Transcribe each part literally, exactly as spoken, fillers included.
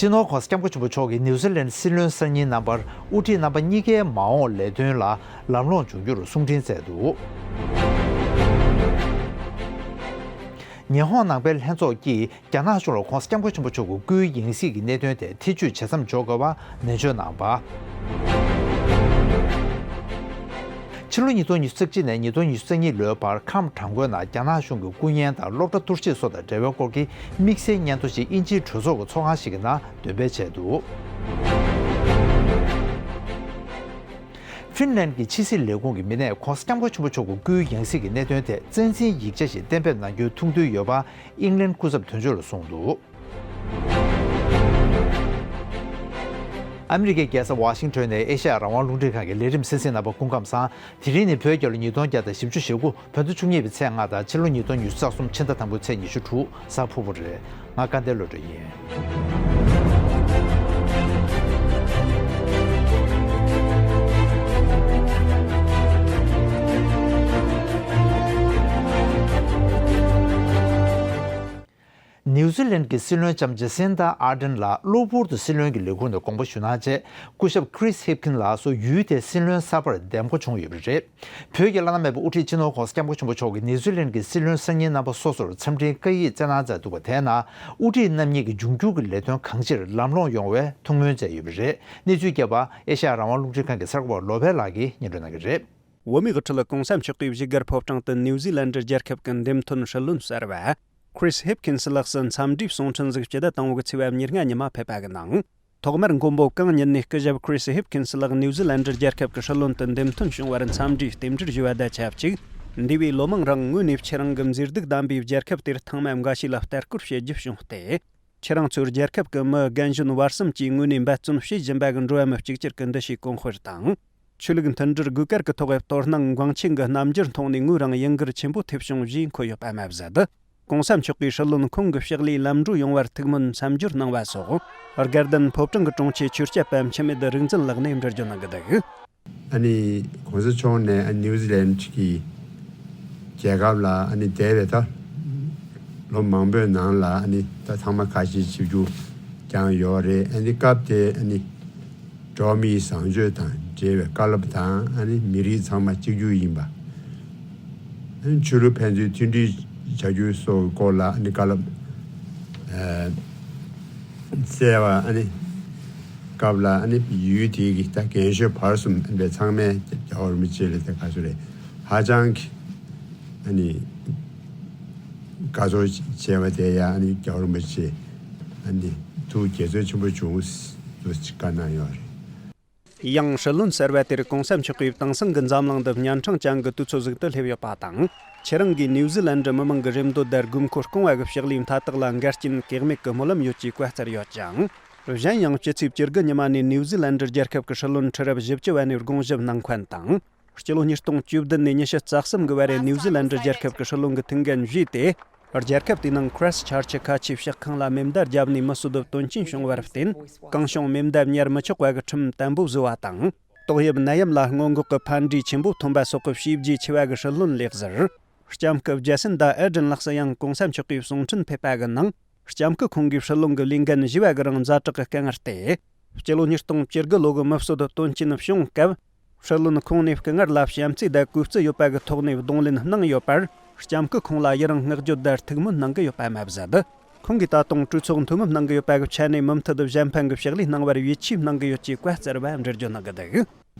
སྤྱི་ནོར་༸གོང་ས་༸སྐྱབས་མགོན་ཆེན་པོ་མཆོག་གིས་ནིའུ་ཛི་ལན་སྲིད་བློན་གསར་རྙིང་རྣམ་པར་དབུ་ཁྲིད་རྣམ་པ་གཉིས་ཀའི་མ་འོངས་ལས་དོན་ལ་ལམ་ལྷོང་འབྱུང་རྒྱུར་གསུང་འཕྲིན་བསྩལ་འདུག། ཉི་ཧོང་ནང་པའི་ལྷན་ཚོགས་ཀྱིས་རྒྱ་ནག་གཞུང་ལ་༸གོང་ས་༸སྐྱབས་མགོན་ཆེན་པོ་མཆོག་གི་སྐུའི་ཡང་སྲིད་ཀྱི་གནད་དོན་ཐད་ཐེ་བྱུས་བྱེད་མཚམས་འཇོག་དགོས་པ་ནན་བརྗོད་གནང་བ། ཕྱི་ལོ་ཉིས་སྟོང་ཉི་ཤུ་རྩ་གཅིག་ནས་ཉིས་སྟོང་ཉི་ཤུ་རྩ་གཉིས་ལོའི་བར་ཁམས་བྲག་འགོའི་ནང་རྒྱ་ནག་གཞུང་གི་སྐུ་བརྙན་དང་སློབ་གྲྭ་གཏོར་བཤིག་སོགས་དང་འབྲེལ་བའི་སྐོར་གྱི་དམིགས་བསལ་སྙན་ཐོ་ཞིག་དབྱིན་ཇིའི་གྲོས་ཚོགས་ཀྱི་ཚོགས་ཁང་ཞིག་གི་ནང་འདོན་སྤེལ་བྱས་འདུག། ཧྥིན་ལན་གྱི་ཕྱི་སྲིད་ལས་ཁུངས་ཀྱི་མི་སྣས་༸གོང་ས་༸སྐྱབས་མགོན་ཆེན་པོ་མཆོག་གི་སྐུའི་ཡང་སྲིད་ཀྱི་གནད་དོན་ཐད་བཙན་འཛུལ་ཡིག་ཆ་ཞིག་གཏན་འབེབས་གནང་རྒྱུའི་ཐུགས་འདུན་ཡོད་པ་ཨིང་ལན་སྐུ་ཚབ་དོན་གཅོད་ལ་གསུངས་འདུག། ཨ་མི་རི་ཀའི་རྒྱལ་ས་ཝ་ཤིང་ཊོན་ནས་ཨེ་ཤ་ཡ་རང་དབང་རླུང་འཕྲིན་ཁང་གི་ལས་རིམ་གསན་གཟིགས་གནང་བར་སྐུ་ཁམས་བཟང་། དེ་རིང་ནི་བོད་རྒྱལ་ལོ་ཉིས་སྟོང་བརྒྱ་དང་བཞི་བཅུ་ཞེ་དགུ། བོད་ཟླ་བཅུ་གཉིས་པའི་ཚེས་ལྔ་དང་ཕྱི་ལོ་ཉིས་སྟོང་ཉི་ཤུ་རྩ་གསུམ་ཕྱི་ཟླ་དང་པོའི་ཚེས་ཉི་ཤུ་དྲུག་གཟའ་ཕུར་བུ་རེད། ང་སྐལ་ལྡན་བློ་གྲོས་ཡིན། ནིའུ་ཛི་ལན་གྱི་སྲིད་བློན་ལྕམ་ཇེ་སིན་ཏཱ་ཨར་ཌེན་ལགས་གློ་བུར་དུ་སྲིད་བློན་གྱི་ལས་ཁུངས་ནས་དགོངས་པ་ཞུ་གནང་རྗེས། སྐུ་ཞབས་ཁྲིས་ཧིབ་ཁིན་ལགས་སུ་ཡུལ་དེའི་སྲིད་བློན་གསར་པར་འདེམས་བསྐོ་བྱུང་ཡོད་པ་རེད། བོད་ཀྱི་བླ་ན་མེད་པའི་དབུ་ཁྲིད་སྤྱི་ནོར་༸གོང་ས་༸སྐྱབས་མགོན་ཆེན་པོ་མཆོག་གིས་ནིའུ་ཛི་ལན་གྱི་སྲིད་བློན་གསར་རྙིང་རྣམ་པ་སོ་སོར་འཚམས་འཕྲིན་བཀའ་ཡིག་བསྩལ་གནང་མཛད་འདུག་པ་དེས་ན། དབུ་ཁྲིད་རྣམ་གཉིས་ཀྱི་འབྱུང་འགྱུར་གྱི་ལས་དོན་གང་ཅིར་ལམ་ལྷོང་ཡོང་བའི་ཐུགས་སྨོན་མཛད་ཡོད་པ་རེད། གནས་ཚུལ་རྒྱས་པ་ཨེ་ཤ་ཡ་རང་དབང་རླུང་འཕྲིན་ཁང་གི་གསར་འགོད་པ་བློ་བྷེ་ལགས་ཀྱིས་སྙན་སྒྲོན་གནང་གི་རེད། བོད་མིའི་དབུ་ཁྲིད་༸གོང་ས་མཆོག་གིས་བཞུགས་སྒར་ཕོ་བྲང་དུ་ནིའུ་ཛི་ལན་ཌི་རྒྱལ་ཁབ་ཀྱི་འདེམས་ཐོན་སྲིད་བློན་གསར་པ་ཁྲིས་ཧིབ་ཁིན་སི་ལགས་སུ་འཚམས་འདྲིའི་གསུང་འཕྲིན་ཟིག་སྤྱི་ཟླ་དང་པོ་གི་ཚེས་པ་ཉེར་ལྔ་ཉི་མ་ཕེབས་པ་གི་ནང་། ཐོག་མར་མགོན་པོ་གང་ཉིད་ནས་སྐུ་ཞབས་ཁྲིས་ཧིབ་ཁིན་སི་ལགས་ནིའུ་ཛི་ལན་ཌི་རྒྱལ་ཁབ་ཀྱི་སྲིད་བློན་དུ་འདེམས་ཐོན་བྱུང་བར་འཚམས་འདྲིའི་རྟེན་འབྲེལ་ཞུ་བ་དང་ཆབས་ཅིག་འདས་པའི་ལོ་མང་རིང་ངོས་ནས་ཁྱེད་རང་གི་མཛེས་སྡུག་ལྡན་པའི་རྒྱལ་ཁབ་དེར་ཐེངས་མ་འགའ་ཞིག་ལ་ལྟ་སྐོར་བྱེད་རྒྱུ་བྱུང་སྟེ། ཁྱེད་རང་ཚོའི་རྒྱལ་ཁབ་ཀྱི་མི་རྒན་གཞོན་བར་གསུམ་གྱི་ངོས་ནས་འབད་བརྩོན་བྱེད་བཞིན་པ་གི་འགྲོ་བ་མི་གཅིག་གྱུར་གྱི་འདུ་ཤེས་གོང་སྤེལ་དང་། ཆོས་ལུགས་མཐུན་སྒྲིལ་དགོས་གལ་གྱི་ཐོག་དོ་སྣང་འགངས་ཆེན་གྱི་རྣམ་འགྱུར་མཐོང་ནས་ངོས་རང་ཡིད་འགུལ་ཆེན་པོ་ཐེབས་བྱུང་ཞེས་འཁོད་ཡོད་པ་མ་ཟད། ༸གོང་ས་མཆོག་གིས་སྲིད་བློན་ཁོང་གི་ཕྱག་ལས་ལམ་འགྲོ་ཡོང་བར་ཐུགས་སྨོན་མཚམས་སྦྱོར་གནང་བ་སོགས། དགའ་ལྡན་ཕོ་བྲང་གི་དྲུང་ཆེ་ཆོས་སྐྱབས་པ་འཆི་མེད་རིག་འཛིན་ལགས་ནས་འགྲེལ་བརྗོད་གནང་གི་འདུག། ཨ་ནི་༸གོང་ས་མཆོག་ནས་ཨ་ནིའུ་ཛི་ལན་གྱི་རྒྱལ་ཁབ་ལ་ཨ་ནི་འདས་པའི་ད་ལོ་མང་པོའི་ནང་ལ་ཨ་ནི་ད་ཚང་མ་ཁ་ཤས་ཆིབས་བསྒྱུར་བསྐྱངས་ཡོད་རེད། ཨ་ནི་སྐབས་དེ་ཨ་ནི་འགྲོ་བ་མིའི་བཟང་སྤྱོད་དང་འབྲེལ་བའི་བཀའ་སློབ་དང་། ཨ་ནི་མི་རིགས་ཚང་མ་གཅིག་གྱུར་ཡིན་པ། ཨ་ནི་ཆོས་ལུགས་ཕན་ཚུན་མཐུན་སྒྲིལ་བྱ་རྒྱུ་སོགས་ཀྱི་སྐོར་ལ་ཨ་ནི་བཀའ་སློབ་ཨ་སྩལ་བ། ཨ་ནི་སྐབས་ལ་ཨ་ནི་ཡུལ་དེའི་གི་ད་རྒན་གཞོན་བར་གསུམ་ཨ་ནི་ཚང་མས་རྒྱལ་བ་རིན་པོ་ཆེ་ལ་དེ་ག་ཚོད་རེད། ཧ་ཅང་གི་ཨ་ནི་དགའ་ཚོར་བྱས་པ་དེ་ཡང་ཨ་ནི་རྒྱལ་བ་རིན་པོ་ཆེ་ཨ་ནི་ཐུགས་དགྱེས་ཚོར་ཆེན་པོ་བྱུང་འདུག་ཅེས་བཀའ་གནང་ཡོད་རེད། ཡང་སྲིད་བློན་གསར་པ་དེར་༸གོང་ས་མཆོག་གིས་དེང་སང་གི་འཛམ་གླིང་འདི་གཉན་འཕྲང་ཅན་གྱི་དུས་ཚོད་ཟིག་ཏུ་སླེབས་ཡོད་པ་དང་། ཁྱེད་རང་གིས་ནིའུ་ཛི་ལན་ཌི་མི་མང་གི་རེ་འདོད་དང་དགོས་མཁོ་སྐོང་བ་གི་ཕྱག་ལས་མཐའ་དག་ལ་འགལ་རྐྱེན་གེགས་མེད་ཀྱི་སྨོན་ལམ་ཡོད་ཅེས་བཀའ་སྩལ་ཡོད་ཅིང་། གཞན་ཡང་ཕྱི་ཚེས་བཅུ་དགུ་ཉི་མ་ནས་ནིའུ་ཛི་ལན་ཌི་རྒྱལ་ཁབ་ཀྱི་སྲིད་བློན་ཁྲི་རབས་བཞི་བཅུ་བ་ནས་དགོངས་ཞིབ་གནང་མཁན་དང་། སྤྱི་ལོ་ཉིས་སྟོང་བཅུ་བདུན་ནས་ཉི་ཤུ་རྩ་གསུམ་གྱི་བར་ནིའུ་ཛི་ལན་ཌི་རྒྱལ་ཁབ་ཀྱི་སྲིད་བློན་གྱི་ཐུགས་འགན་བཞེས་ཏེ། རྒྱལ་ཁབ་དེའི་ནང་ཁྲེས་ཆར་ཆི་ཁ་ཆེའི་ཕྱག་ཁང་ལ་མེ་མདའ་བརྒྱབ་ནས་མི་གསོད་དོན་རྐྱེན་བྱུང་བར་བརྟེན། གང་བྱུང་མེ་མདའ་ཉར་མི་ཆོག་པ་གི་ཁྲིམས་དམ་པོ་བཟོས་པ་དང་། ཏོག་དབྱིབས་ནད་ཡམས་ལ་སྔོན་འགོག་གི་ཕན་འབྲས་ཆེན་པོ་ཐོན་པ་སོགས་ཀྱི་བྱས་རྗེས་ཆེ་བ་གི་སྲིད་བློན་ལས་ཟུར། ལྕམ་སྐུ་ཇེ་སིན་ཏཱ་ཨེ་ཌེན་ལགས་སུ་ཡང་༸གོང་ས་མཆོག་གིས་གསུང་འཕྲིན་ཕེབས་པ་གི་ནང་། ལྕམ་སྐུ་ཁོང་གིས་སྲིད་བློན་གྱི་ལས་འགན་བཞེས་པ་གི་རིང་ཛ་དྲག་གི་དཀའ་ངལ་ཏེ། སྤྱི་ལོ་ཉིས་སྟོང་བཅུ་དགུ་ལོ་གི་མི་གསོད་དོན་རྐྱེན་བྱུང་སྐབས། སྲིད་བློན་ཁོང་ནས་སྐུ་ངལ་ལ་བྱམས་བརྩེ་དང་གུས་བརྩི་ཡོད་པ་གི་ཐོག་ནས་གདོང་ལེན་གནང་ཡོད་པར། ལྕམ་སྐུ་ཁོང་ལ་ཡི་རང་བསྔགས་བརྗོད་དང་ཐུགས་སྨོན་གནང་གི་ཡོད་པ་མ་ཟད། ཁོང་གིས་ད་དུང་གྲོས་ཚོགས་འཐུས་མི་གནང་གི་ཡོད་པ་གི་ཆ་ནས་མུ་མཐུད་དུ་གཞན་ཕན་གྱི་ཕྱག་ལས་གནང་བར་ཡིད་ཆེས་གནང་གི་ཡོད་ཅེས་བཀའ་སྩལ་བ་འགྲེལ་བརྗོད་གནང་གི་འདུག།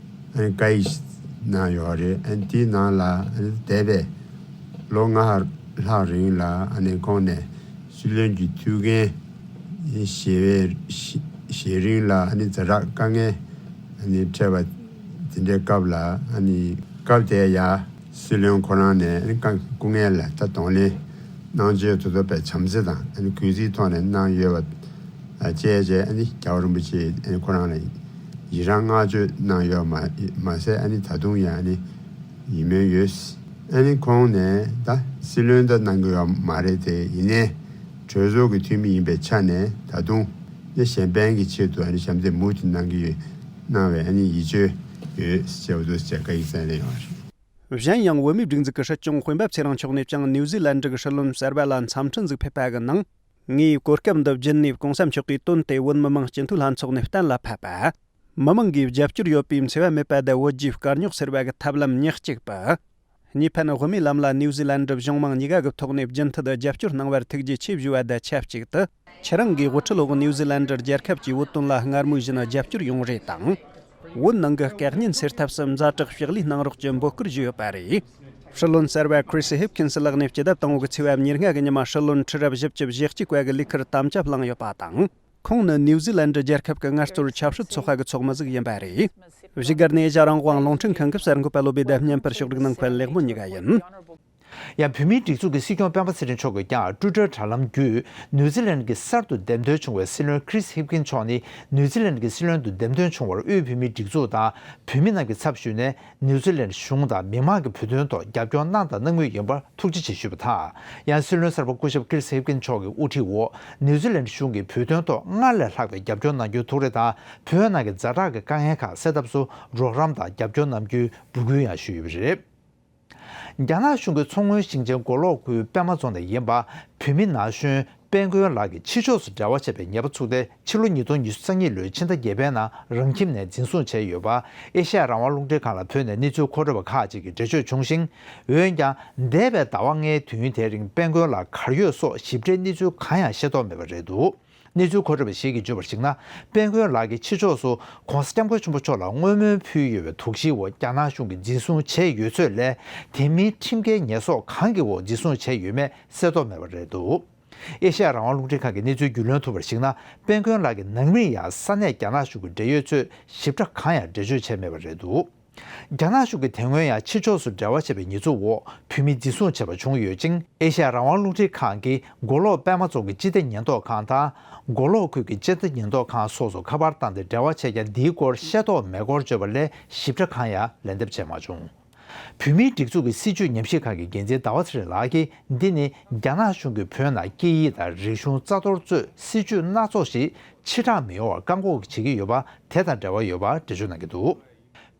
ཨ་ནི་བཀའ་ཡིག་གནང་ཡོད་རེད། ཨ་ནི་དེའི་ནང་ལ་ཨ་ནི་འདས་པའི་ལོ་ལྔ་ལྷག་རིང་ལ་ཨ་ནི་ཁོང་ནས་སྲིད་བློན་གྱི་ཐུགས་འགན་བཞེས་པའི་བཞེས་རིང་ལ་ཨ་ནི་ཛ་དྲག་དཀའ་ངལ་ཨ་ནི་འཕྲད་པ་དེ་འདྲའི་སྐབས་ལ། ཨ་ནི་སྐབས་དེར་ཡ་སྲིད་བློན་ཁོ་རང་ནས་ཨ་ནི་སྐུ་ངལ་ལ་ད་གདོང་ལེན་གནང་བྱས་དུ་ཐོབ་པའི་བྱམས་བརྩེ་དང་ཨ་ནི་གུས་བརྩིའི་ཐོག་ནས་གནང་ཡོད་པ་བཅས་བྱས། ཨ་ནི་རྒྱལ་བ་རིན་པོ་ཆེས་ཨ་ནི་ཁོ་རང་ལ་ཡི་རང་བསྔགས་བརྗོད་གནང་ཡོད་མ་མ་ཟད། ཨ་ནི་ད་དུང་ཡང་ཨ་ནི་ཡིད་སྨོན་ཡོད། ཨ་ནི་ཁོང་ནས་ད་སྲིད་བློན་ད་གནང་གི་ཡོད་མ་རེད་དེ། ཡིན་ནའི་གྲོས་ཚོགས་ཀྱི་འཐུས་མི་ཡིན་པའི་ཆ་ནས་ད་དུང་ཨ་ནི་གཞན་ཕན་གྱི་ཆེད་དུ་ཨ་ནི་བྱམས་བརྩེས་མུ་མཐུད་གནང་གི་ཡོད། གནང་བའི་ཨ་ནི་ཡིད་ཆེས་ཡོད་ཅེས་པ་འདུག་ཅེས་བཀའ་ཡིག་གསན་གནང་ཡོད་རེད། གཞན་ཡང་བོད་མིའི་སྒྲིག་འཛུགས་ཀྱི་སྲིད་སྐྱོང་སྤེན་པ་ཚེ་རིང་མཆོག་ནས་ཀྱང་ནིའུ་ཛི་ལན་ཌི་གི་སྲིད་བློན་གསར་པ་ལ་འཚམས་འཕྲིན་ཟིག་ཕེབས་པ་གི་ནང་། ངས་གོ་སྐབས་འདི་བརྒྱུད་ནས་གོང་ས་མཆོག་གིས་བཏོན་ཏེ་བོད་མི་མང་སྤྱི་འཐུས་ལྷན་ཚོགས་ནས་གཏན་ལ་ཕབ་པ། མི་མང་གིས་རྒྱབ་སྐྱོར་ཡོད་པའི་འཚེ་བ་མེད་པ་དང་བོད་རྒྱའི་དཀའ་རྙོག་སེལ་བ་གི་ཐབས་ལམ་ཉག་གཅིག་པ། གཉིས་ཕན་དབུ་མའི་ལམ་ལ་ནིའུ་ཛི་ལན་གྱི་གཞུང་མང་གཉིས་ཀ་གི་ཐོག་ནས་རྒྱུན་མཐུད་དུ་རྒྱབ་སྐྱོར་གནང་བར་ཐུགས་རྗེ་ཆེ་ཞུ་བ་དང་ཆབས་ཅིག་ཏུ། ཁྱེད་རང་གིས་དབུ་ཁྲིད་འོག་ནིའུ་ཛི་ལན་རྒྱལ་ཁབ་ཀྱི་བོད་དོན་ལ་སྔར་མུས་བཞིན་རྒྱབ་སྐྱོར་ཡོང་རེ་དང་། བོད་ནང་གི་བཀག་ཉར་སེལ་ཐབས་སུ་ཛ་དྲག་ཕྱག་ལས་གནང་རོགས་ཀྱི་འབོད་སྐུལ་ཞུས་ཡོད་པ་རེད། སྲིད་བློན་གསར་པ་Chris Hipkins་ལགས་ནས་སྤྱི་ཟླ་དང་པོ་གི་ཚེས་པ་ཉེར་ལྔ་གི་ཉི་མ་སྲིད་བློན་ཁྲི་རབས་བཞི་བཅུ་ཞེ་གཅིག་པ་གི་ལས་ཁུར་དམ་བཅའ་བླངས་ཡོད་པ་དང་། ཁོང་ནི་ནིའུ་ཛི་ལན་ཌི་རྒྱལ་ཁབ་ཀྱི་ངལ་རྩོལ་ཆབ་སྲིད་ཚོགས་པ་གི་ཚོགས་མི་ཟིག་ཡིན་པ་རེད། བཞུགས་སྒར་ནས་ཨེ་ཤ་རང་དབང་རླུང་འཕྲིན་ཁང་གི་གསར་འགོད་པ་བློ་བྷེ་དང་བརྙན་པར་ཕྱོགས་སྒྲིག་གནང་མཁན་ལེགས་མོ་གཉིས་ཀ་ཡིན། ཡང་བོད་མིའི་སྒྲིག་འཛུགས་ཀྱི་སྲིད་སྐྱོང་སྤེན་པ་ཚེ་རིང་མཆོག་གིས་ཀྱང་ཊུའི་ཊར་དྲ་ལམ་བརྒྱུད་ནིའུ་ཛི་ལན་གྱི་གསར་དུ་འདེམས་ཐོན་བྱུང་བའི་སྲིད་བློན་Chris Hipkins་མཆོག་ནི་ནིའུ་ཛི་ལན་གྱི་སྲིད་བློན་དུ་འདེམས་ཐོན་བྱུང་བར་དབུས་བོད་མིའི་སྒྲིག་འཛུགས་དང་བོད་མི་རྣམས་ཀྱི་ཚབ་ཞུས་ནས་ནིའུ་ཛི་ལན་གཞུང་དང་མི་མང་གི་བོད་དོན་ཐོག་རྒྱབ་སྐྱོར་གནང་དང་གནང་མུས་ཡིན་པར་ཐུགས་རྗེ་ཆེ་ཞུས་པ་དང་། ཡང་སྲིད་བློན་གསར་པ་སྐུ་ཞབས་Chris Hipkins་མཆོག་གི་དབུ་ཁྲིད་འོག་ནིའུ་ཛི་ལན་གཞུང་གིས་བོད་དོན་ཐོག་སྔར་ལས་ལྷག་པའི་རྒྱབ་སྐྱོར་གནང་རྒྱུའི་ཐུགས་རེ་དང་བོད་ནང་གི་ཛ་དྲག་གི་དཀའ་ངལ་ཁག་སེལ་ཐབས་སུ་རོགས་རམ་དང་རྒྱབ་སྐྱོར་གནང་རྒྱུའི་འབོད་སྐུལ་ཡང་ཞུས་ཡོད་པ་རེད། རྒྱ་ནག་གཞུང་གིས་མཚོ་སྔོན་ཞིང་ཆེན་མགོ་ལོག་ཁུལ་པད་མ་རྫོང་ནས་ཡིན་པ་བོད་མི་ན་གཞོན་དཔལ་མགོན་ལགས་ཀྱི་ཕྱི་ཕྱོགས་སུ་འབྲེལ་བ་བྱས་པའི་ཉེས་པ་ཚུགས་ཏེ་ཕྱི་ལོ་ཉིས་སྟོང་ཉི་ཤུ་རྩ་གཉིས་ལོའི་ཕྱི་ཟླ་བརྒྱད་པའི་ནང་རང་ཁྱིམ་ནས་འཛིན་བཟུང་བྱས་ཡོད་པ་ཨེ་ཤ་ཡ་རང་དབང་རླུང་འཕྲིན་ཁང་ལ་བོད་ནས་གནས་ཚུལ་མཁོ་སྤྲོད་པ་ཁག་ཅིག་གིས་འགྲེལ་བརྗོད་བྱུང་ཞིང་། འོན་ཀྱང་འདས་པའི་ཟླ་བ་ལྔའི་དུས་ཡུན་དེའི་རིང་དཔལ་མགོན་ལགས་གར་ཡོད་སོགས་ཞིབ་ཕྲའི་གནས་ཚུལ་གང་ཡང་ཤེས་རྟོགས་མེད་པ་རེད་འདུག་གནས་ཚུལ་མཁོ་སྤྲོད་པ་ཞིག་གིས་བརྗོད་པར་གཞིགས་ན། དཔལ་མགོན་ལགས་ཀྱི་ཕྱི་ཕྱོགས་སུ་༧གོང་ས་༧སྐྱབས་མགོན་ཆེན་པོ་མཆོག་ལ་བསྔོ་སྨོན་ཕུལ་ཡོད་པའི་དོགས་གཞིའི་འོག་རྒྱ་ནག་གཞུང་གིས་འཛིན་བཟུང་བྱས་ཡོད་ཚོད་ལས། དེ་མིན་ཁྲིམས་འགལ་ཉེས་གསོག་གང་གི་འོག་འཛིན་བཟུང་བྱས་ཡོད་མེད་གསལ་རྟོགས་མེད་པ་རེད་འདུག་ཨེ་ཤ་ཡ་རང་དབང་རླུང་འཕྲིན་ཁང་གི་གནས་ཚུལ་རྒྱུས་ལོན་ཐུབ་པར་གཞིགས་ན། དཔལ་མགོན་ལགས་ཀྱི་ནང་མིར་ཡང་ས་གནས་རྒྱ་ནག་གཞུང་གི་འབྲེལ་ཡོད་ཚོས་ཞིབ་ཕྲ་གང་ཡང་འགྲེལ་བརྗོད་བྱས་མེད་པ་རེད་འདུག་རྒྱ་ནག་གཞུང་གིས་དེ་སྔོན་ཡང་ཕྱི་ཕྱོགས་སུ་འབྲེལ་བ་བྱས་པའི་ཉེས་འཛུགས་འོག་བོད་མི་འཛིན་བཟུང་བྱས་པ་བྱུང་ཡོད་ཅིང་། ཨེ་ཤ་ཡ་རང་དབང་རླུང་འཕྲིན་ཁང་གིས་མགོ་ལོག་པད་མ་རྫོང་གི་སྤྱི་བདེ་ཉེན་རྟོག་ཁང་དང་། མགོ་ལོག་ཁུལ་གྱི་སྤྱི་བདེ་ཉེན་རྟོག་ཁང་སོགས་སུ་ཁ་པར་བཏང་སྟེ་འབྲེལ་བ་བྱས་ཀྱང་། འདིའི་སྐོར་ཤེས་རྟོགས་མེད་སྐོར་བརྗོད་པ་ལས་ཞིབ་ཕྲ་གང་ཡང་ལན་འདེབས་བྱས་མ་བྱུང་། བོད་མིའི་སྒྲིག་འཛུགས་ཀྱི་སྲིད་བྱུས་ཉམས་ཞིབ་ཁང་གི་འགན་འཛིན་ཟླ་བ་ཚེ་རིང་ལགས་ཀྱིས། འདི་ནི་རྒྱ་ནག་གཞུང་གིས་བོད་ནང་སྐད་ཡིག་དང་རིག་གཞུང་རྩ་གཏོར་གཙོས་སྲིད་བྱུས་སྣ་ཚོགས་ཤིག་ཕྱིར་བསྒྲགས་མི་ཡོང་བར་བཀག་འགོག་བྱེད་ཀྱི་ཡོད་པ། དེ་དང་འབྲེལ་བ་ཡོད་པ་འགྲེལ་བརྗོད་གནང་གི་འདུག་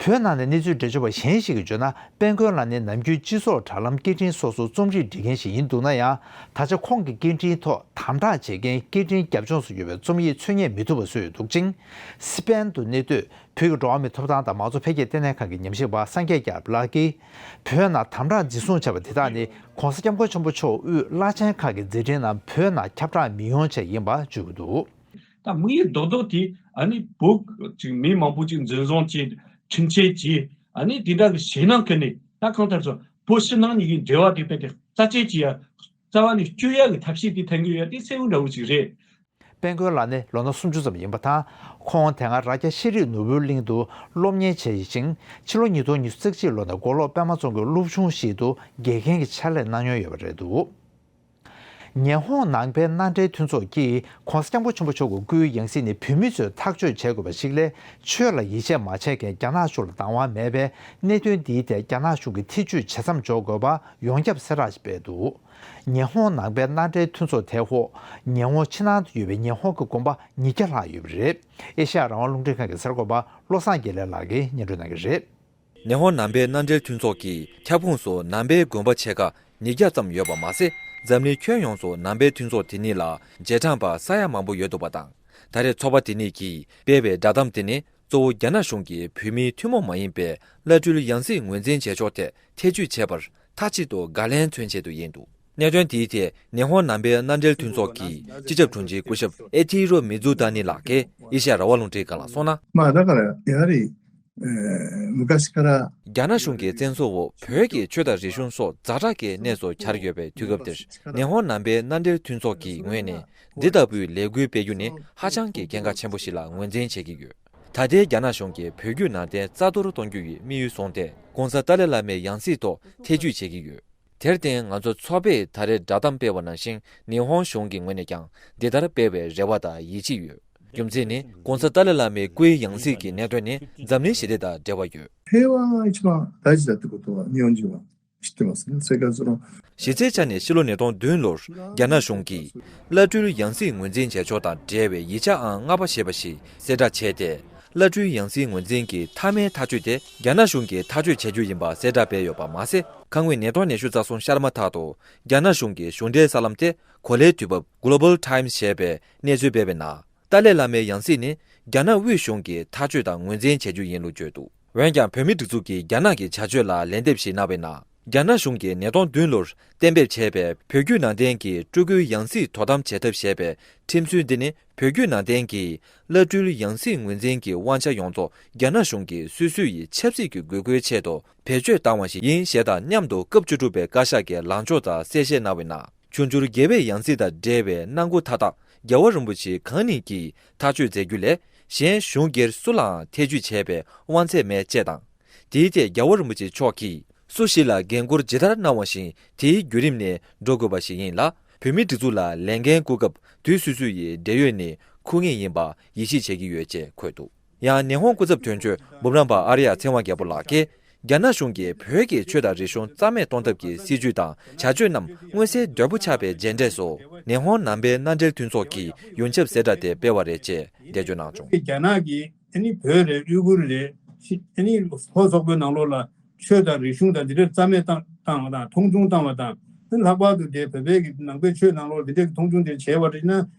བོད་ནང་ནས་གནས་ཚུལ་འགྲེལ་བརྗོད་པ་གཞན་ཞིག་གིས་བརྗོད་ན། དཔལ་མགོན་ལགས་ནི་ནམ་རྒྱུན་སྤྱི་ཚོགས་དྲ་ལམ་སྐད་འཕྲིན་སོགས་སུ་རྩོམ་སྒྲིག་འབྲི་མཁན་ཞིག་ཡིན་འདུག་ན་ཡང་། ད་ཆ་ཁོང་གི་སྐད་འཕྲིན་ཐོག་དམ་དྲག་བྱེད་མཁན་སྐད་འཕྲིན་རྒྱབ་ལྗོངས་སུ་ཡོད་པའི་རྩོམ་ཡིག་འཚོལ་རྙེད་མི་ཐུབ་པ་བཟོས་ཡོད་འདུག་ཅིང་། སི་པན་དུ་གནས་སྡོད་བོད་ཀྱི་འགྲོ་བ་མིའི་ཐོབ་ཐང་དང་མང་གཙོ་འཕེལ་རྒྱས་ལྟེ་གནས་ཁང་གི་ཉམས་ཞིབ་པ་སངས་རྒྱས་སྐྱབས་ལགས་ཀྱིས། བོད་ནང་དམ་དྲག་འཛིན་བཟུང་བྱས་པ་དེ་དག་ནི། ྋགོང་ས་ྋསྐྱབས་མགོན་ཆེན་པོ་མཆོག་དབུས་བླ་ཆེན་ཁག་གི་མཛད་འཕྲིན་རྣམས་བོད་ནང་ཁྱབ་བསྒྲགས་མི་ཡོང་ཆེད་ཡིན་པ་བརྗོད་ཀྱི་འདུག་ད་དམིགས་ཡུལ་རྡོག་རྡོག་དེ་ཨ་ནི་བོད་ཅིག་མི་མང་པོ་ཅིག་འཛིན་བཟུང་བྱས། ཁྲིམས་ཆད་བཅད། ཨ་ནི་དེ་འདྲ་གི་ཞེད་སྣང་ཁུར་ནས། ད་གང་ལྟར་སོ་བོད་ཕྱི་ནང་གཉིས་ཀྱི་འབྲེལ་བ་དེ་དཔེ་དེ་རྩ་ཆད་ཅིག་ཡ་རྩ་བ་ནས་གཅོད་ཡ་གི་ཐབས་ཤེས་དེ་འཐེན་གྱི་ཡོད་དེ་གསལ་བོ་འདྲ་བོ་ཅིག་རེད། དཔལ་མགོན་ལགས་ནི་ལོ་ན་སུམ་ཅུ་ཙམ་ཡིན་པ་དང་། ཁོང་དེ་སྔ་རྭ་རྒྱ་ཤེས་རིག་ནོར་བུའི་གླིང་དུ་སློབ་གཉེར་བྱས་ཤིང་། ཕྱི་ལོ་ཉིས་སྟོང་ཉི་ཤུ་རྩ་གཅིག་ལོ་ནས་མགོ་ལོག་པད་མ་རྫོང་གི་སློབ་ཆུང་ཞིག་ཏུ་དགེ་རྒན་གྱི་ཕྱག་ལས་གནང་མྱོང་ཡོད་པ་རེད་འདུག་ཉི་ཧོང་ནང་པའི་མནའ་འབྲེལ་མཐུན་ཚོགས་ཀྱིས་༧གོང་ས་༧སྐྱབས་མགོན་ཆེན་པོ་མཆོག་གི་སྐུའི་ཡང་སྲིད་ནི་བོད་མི་ཚོས་ཐག་གཅོད་བྱེད་དགོས་པ་ཞིག་ལས། ཆོས་ལ་ཡིད་ཆེས་མ་བྱེད་མཁན་རྒྱ་ནག་གཞུང་ལ་བདག་དབང་མེད་པས། གནད་དོན་འདིའི་ཐད་རྒྱ་ནག་གཞུང་གིས་ཐེ་ཇུས་བྱེད་མཚམས་འཇོག་དགོས་པ་ཡོངས་ཁྱབ་གསལ་བསྒྲགས་སྤེལ་འདུག་ཉི་ཧོང་ནང་པའི་མནའ་འབྲེལ་མཐུན་ཚོགས་དེའི་འོག་ཉི་ཧོང་ཕྱི་ནང་དུ་ཡོད་པའི་ཉི་ཧོང་གི་དགོན་པ་ཉིས་བརྒྱ་ལྷག་ཡོད་པ་རེད། ཨེ་ཤ་ཡ་རང་དབང་རླུང་འཕྲིན་ཁང་གི་གསར་འགོད་པ་བློ་བཟང་དགེ་ལེགས་ལགས་ཀྱིས་སྙན་སྒྲོན་གནང་གི་རེད། ཉི་ཧོང་ནང་པའི་མནའ་འབྲེལ་མཐུན་ཚོགས་ཀྱིས་ཁྱབ་ཁོངས་སུ་ནང་པའི་དགོན་པ་ཕྱེད་ཀ་ཉིས་བརྒྱ་ཙམ་ཡོད་པ་མ་ཟད། འཛམ་གླིང་ཁྱོན་ཡོངས་སུ་ནང་པའི་མཐུན་ཚོགས་དེ་ཉིད་ལ་རྗེས་འབྲང་པ་ས་ཡ་མང་པོ་ཡོད་འདུག་པ་དང་། ད་རེས་ཚོགས་པ་དེ་ཉིད་ཀྱིས་སྤེལ་བའི་བསྒྲགས་གཏམ་དེ་ནི། གཙོ་བོ་རྒྱ་ནག་གཞུང་གིས་བོད་མིའི་ཐུན་མོང་མ་ཡིན་པའི་བླ་སྤྲུལ་ཡང་སྲིད་ངོས་འཛིན་བྱེད་ཕྱོགས་ཐད་ཐེ་ཇུས་བྱས་པར་མཐའ་གཅིག་ཏུ་དགག་ལན་མཚོན་ཆེད་དུ་ཡིན་འདུག་གནད་དོན་དེའི་ཐད་ཉི་ཧོང་ནང་པའི་མནའ་འབྲེལ་མཐུན་ཚོགས་ཀྱི་སྤྱི་ཁྱབ་དྲུང་ཆེ་སྐུ་ཞབས་ཨེ་ཐི་རོ་མི་ཛུ་ད་ནི་ལགས་ཀྱིས་ཨེ་ཤ་ཡ་རང་དབང་རླུང་འཕྲིན་ཁང་ལ་གསུངས་ན། まあ、だから、やはり、えー昔から རྒྱ་ནག་གཞུང་གི་བཙན་འཛུལ་འོག་བོད་ཀྱི་ཆོས་དང་རིག་གཞུང་སོགས་ཛ་དྲག་གི་གནས་སུ་གྱར་ཡོད་པའི་དུས་སྐབས་འདིར། ཉི་ཧོང་ནང་པའི་མནའ་འབྲེལ་མཐུན་ཚོགས་ཀྱི་ངོས་ནས་འདི་ལྟ་བུའི་ལས་འགུལ་སྤེལ་རྒྱུ་ནི་ཧ་ཅང་གི་གལ་འགངས་ཆེན་པོ་ཞིག་ལ་ངོས་འཛིན་བྱེད་ཀྱི་ཡོད། ད་ལྟའི་རྒྱ་ནག་གཞུང་གིས་བོད་བརྒྱུད་ནང་བསྟན་རྩ་གཏོར་གཏོང་རྒྱུ་ཡི་དམིགས་ཡུལ་བཟུང་སྟེ། ྋགོང་ས་ཏཱ་ལའི་བླ་མའི་ཡང་སྲིད་ཐོག་ཐེ་ཇུས་བྱེད་ཀྱི་ཡོད། དེར་བརྟེན། ང་ཚོ་ཚོགས་པས་ད་རེས་བསྒྲགས་གཏམ་སྤེལ་བ་ནང་བཞིན། ཉི་ཧོང་གཞུང་གི་ངོས་ནས་ཀྱང་འདི་ལྟར་སྤེལ་བའི་རེ་བ་དང་ཡིད་ཆེས་ཡོད། རྒྱུ་མཚན་ནི། ྋགོང་ས་ཏཱ་ལའི་བླ་མའི་སྐུའི་ཡང་སྲིད་ཀྱི་གནད་དོན་ནི་འཛམ་གླིང་ཞི་བདེ་དང་འབྲེལ་བ་ཡོད། 平和が一番大事だってことは日本人は知ってますね。それからその གཞི་རྩའི་ཆ་ནས་ཕྱི་ལོ་ཉིས་སྟོང་བདུན་ལོར་རྒྱ་ནག་གཞུང་གིས་བླ་སྤྲུལ་ཡང་སྲིད་ངོས་འཛིན་བྱེད་ཕྱོགས་དང་འབྲེལ་བའི་ཡིག་ཆ་ཨང་ལྔ་པ་ཞེས་པ་ཞིག་གསལ་བསྒྲགས་བྱས་ཏེ། བླ་སྤྲུལ་ཡང་སྲིད་ངོས་འཛིན་གྱི་མཐའ་མའི་ཐག་གཅོད་དེ་རྒྱ་ནག་གཞུང་གིས་ཐག་གཅོད་བྱ་རྒྱུ་ཡིན་པ་གསལ་བསྒྲགས་སྤེལ་ཡོད་པ་མ་ཟད། ཁ་སྔོན་ཉིས་སྟོང་ཉི་ཤུ་རྩ་གསུམ་ཤར་མ་ཐག་ཏུ་རྒྱ་ནག་གཞུང་གི་གཞུང་འབྲེལ་གསར་ལམ་སྟེ་གོ་ལའི་དུས་བབ་Global Times ཞེས་པས་གནས་ཚུལ་སྤེལ་བའི་ནང་། ཏཱ་ལའི་བླ་མའི་ཡང་སྲིད་ནི་རྒྱ་ནག་དབུས་གཞུང་གི་ཐག་གཅོད་དང་ངོས་འཛིན་བྱ་རྒྱུ་ཡིན་ལུགས་བརྗོད་འདུག་འོན་ཀྱང་། བོད་མིའི་སྒྲིག་འཛུགས་ཀྱིས་རྒྱ་ནག་གི་བྱ་སྤྱོད་ལ་ལན་འདེབས་ཤིག་གནང་བའི་ནང་། རྒྱ་ནག་གཞུང་གིས་ཉིས་སྟོང་བདུན་ལོར་གཏན་འབེབས་བྱས་པའི་བོད་བརྒྱུད་ནང་བསྟན་གྱི་སྤྲུལ་སྐུའི་ཡང་སྲིད་དོ་དམ་བྱེད་ཐབས་ཞེས་པའི་ཁྲིམས་སྲོལ་འདི་ནི། བོད་བརྒྱུད་ནང་བསྟན་གྱི་བླ་སྤྲུལ་ཡང་སྲིད་ངོས་འཛིན་གྱི་དབང་ཆ་ཡོངས་རྫོགས་རྒྱ་ནག་གཞུང་གིས་སོ་སོ་ཡི་ཆབ་སྲིད་ཀྱི་དགོས་མཁོའི་ཆེད་དུ་བེད་སྤྱོད་བཏང་བ་ཞིག་ཡིན་ཞེས་དང་མཉམ་དུ། སྐབས་བཅུ་དྲུག་པའི་བཀའ་ཤག་གི་ལངས་ཕྱོགས་དང་གསལ་བཤད་གནང་བའི་ནང་། ཆོས་འབྱོར་རྒྱལ་བའི་ཡང་སྲིད་དང་འབྲེལ་བའི་གནང་སྒོ་མཐའ་དག་རྒྱལ་བ་རིན་པོ་ཆེ་གང་ཉིད་ཀྱིས་ཐག་གཅོད་མཛད་རྒྱུ་ལས། གཞན་གཞུང་སྒེར་སུ་ལའང་ཐེ་ཇུས་བྱས་པའི་དབང་ཚད་མེད་ཅེས་དང་། དེའི་ཐད་རྒྱལ་བ་རིན་པོ་ཆེ་མཆོག་གིས། སུ་ཞིག་ལ་འགན་འཁུར་ཇི་ལྟར་གནང་བ་བཞིན་དེའི་བརྒྱུད་རིམ་ནས་འགྲོ་དགོས་པ་ཞིག་ཡིན་ལ། བོད་མིའི་སྒྲིག་འཛུགས་ལ་ལས་འགན་བསྐུར་སྐབས་དུས་སོ་སོ་ཡི་འབྲེལ་ཡོད་ནས་འཁུར་ངེས་ཡིན་པ་ཡིད་ཆེས་བྱེད་ཀྱི་ཡོད་ཅེས་འཁོད་འདུག་ཡང་ཉི་ཧོང་སྐུ་ཚབ་དོན་གཅོད་འབུམ་རམས་པ་ཨར་ཡ་ཚེ་དབང་རྒྱལ་པོ་ལགས་ཀྱིས། རྒྱ་ནག་གཞུང་གིས་བོད་ཀྱི་ཆོས་དང་རིག་གཞུང་རྩ་མེད་གཏོང་ཐབས་ཀྱི་སྲིད་བྱུས་དང་བྱ་སྤྱོད་རྣམས་མངོན་གསལ་དོད་པོ་ཆགས་པའི་རྗེས་འབྲས་སུ། ཉི་ཧོང་ནང་པའི་མནའ་འབྲེལ་མཐུན་ཚོགས་ཀྱིས་ཡོངས་ཁྱབ་གསལ་བསྒྲགས་དེ་སྤེལ་བ་རེད་ཅེས་འགྲེལ་བརྗོད་གནང་བྱུང་། རྒྱ་ནག་གིས་ཨ་ནི་བོད་རེད། ཨུ་གུར་རེད། ཨ་ནི་ལྷོ་སོག་པོའི་ནང་ལོགས་ལ་ཆོས་དང་རིག་གཞུང་དང་འདི་འདྲ་རྩ་མེད་བཏང་བཏང་བ་དང་། མཐོང་ཆུང་བཏང་བ་དང་། ལྷག་པར་དུ་དེ་བོད་པའི་གི་ནང་པའི་ཆོས་ནང་ལོགས་འདི་འདྲའི་མཐོང་ཆུང་དེ་བྱས་པ་རེད་ན།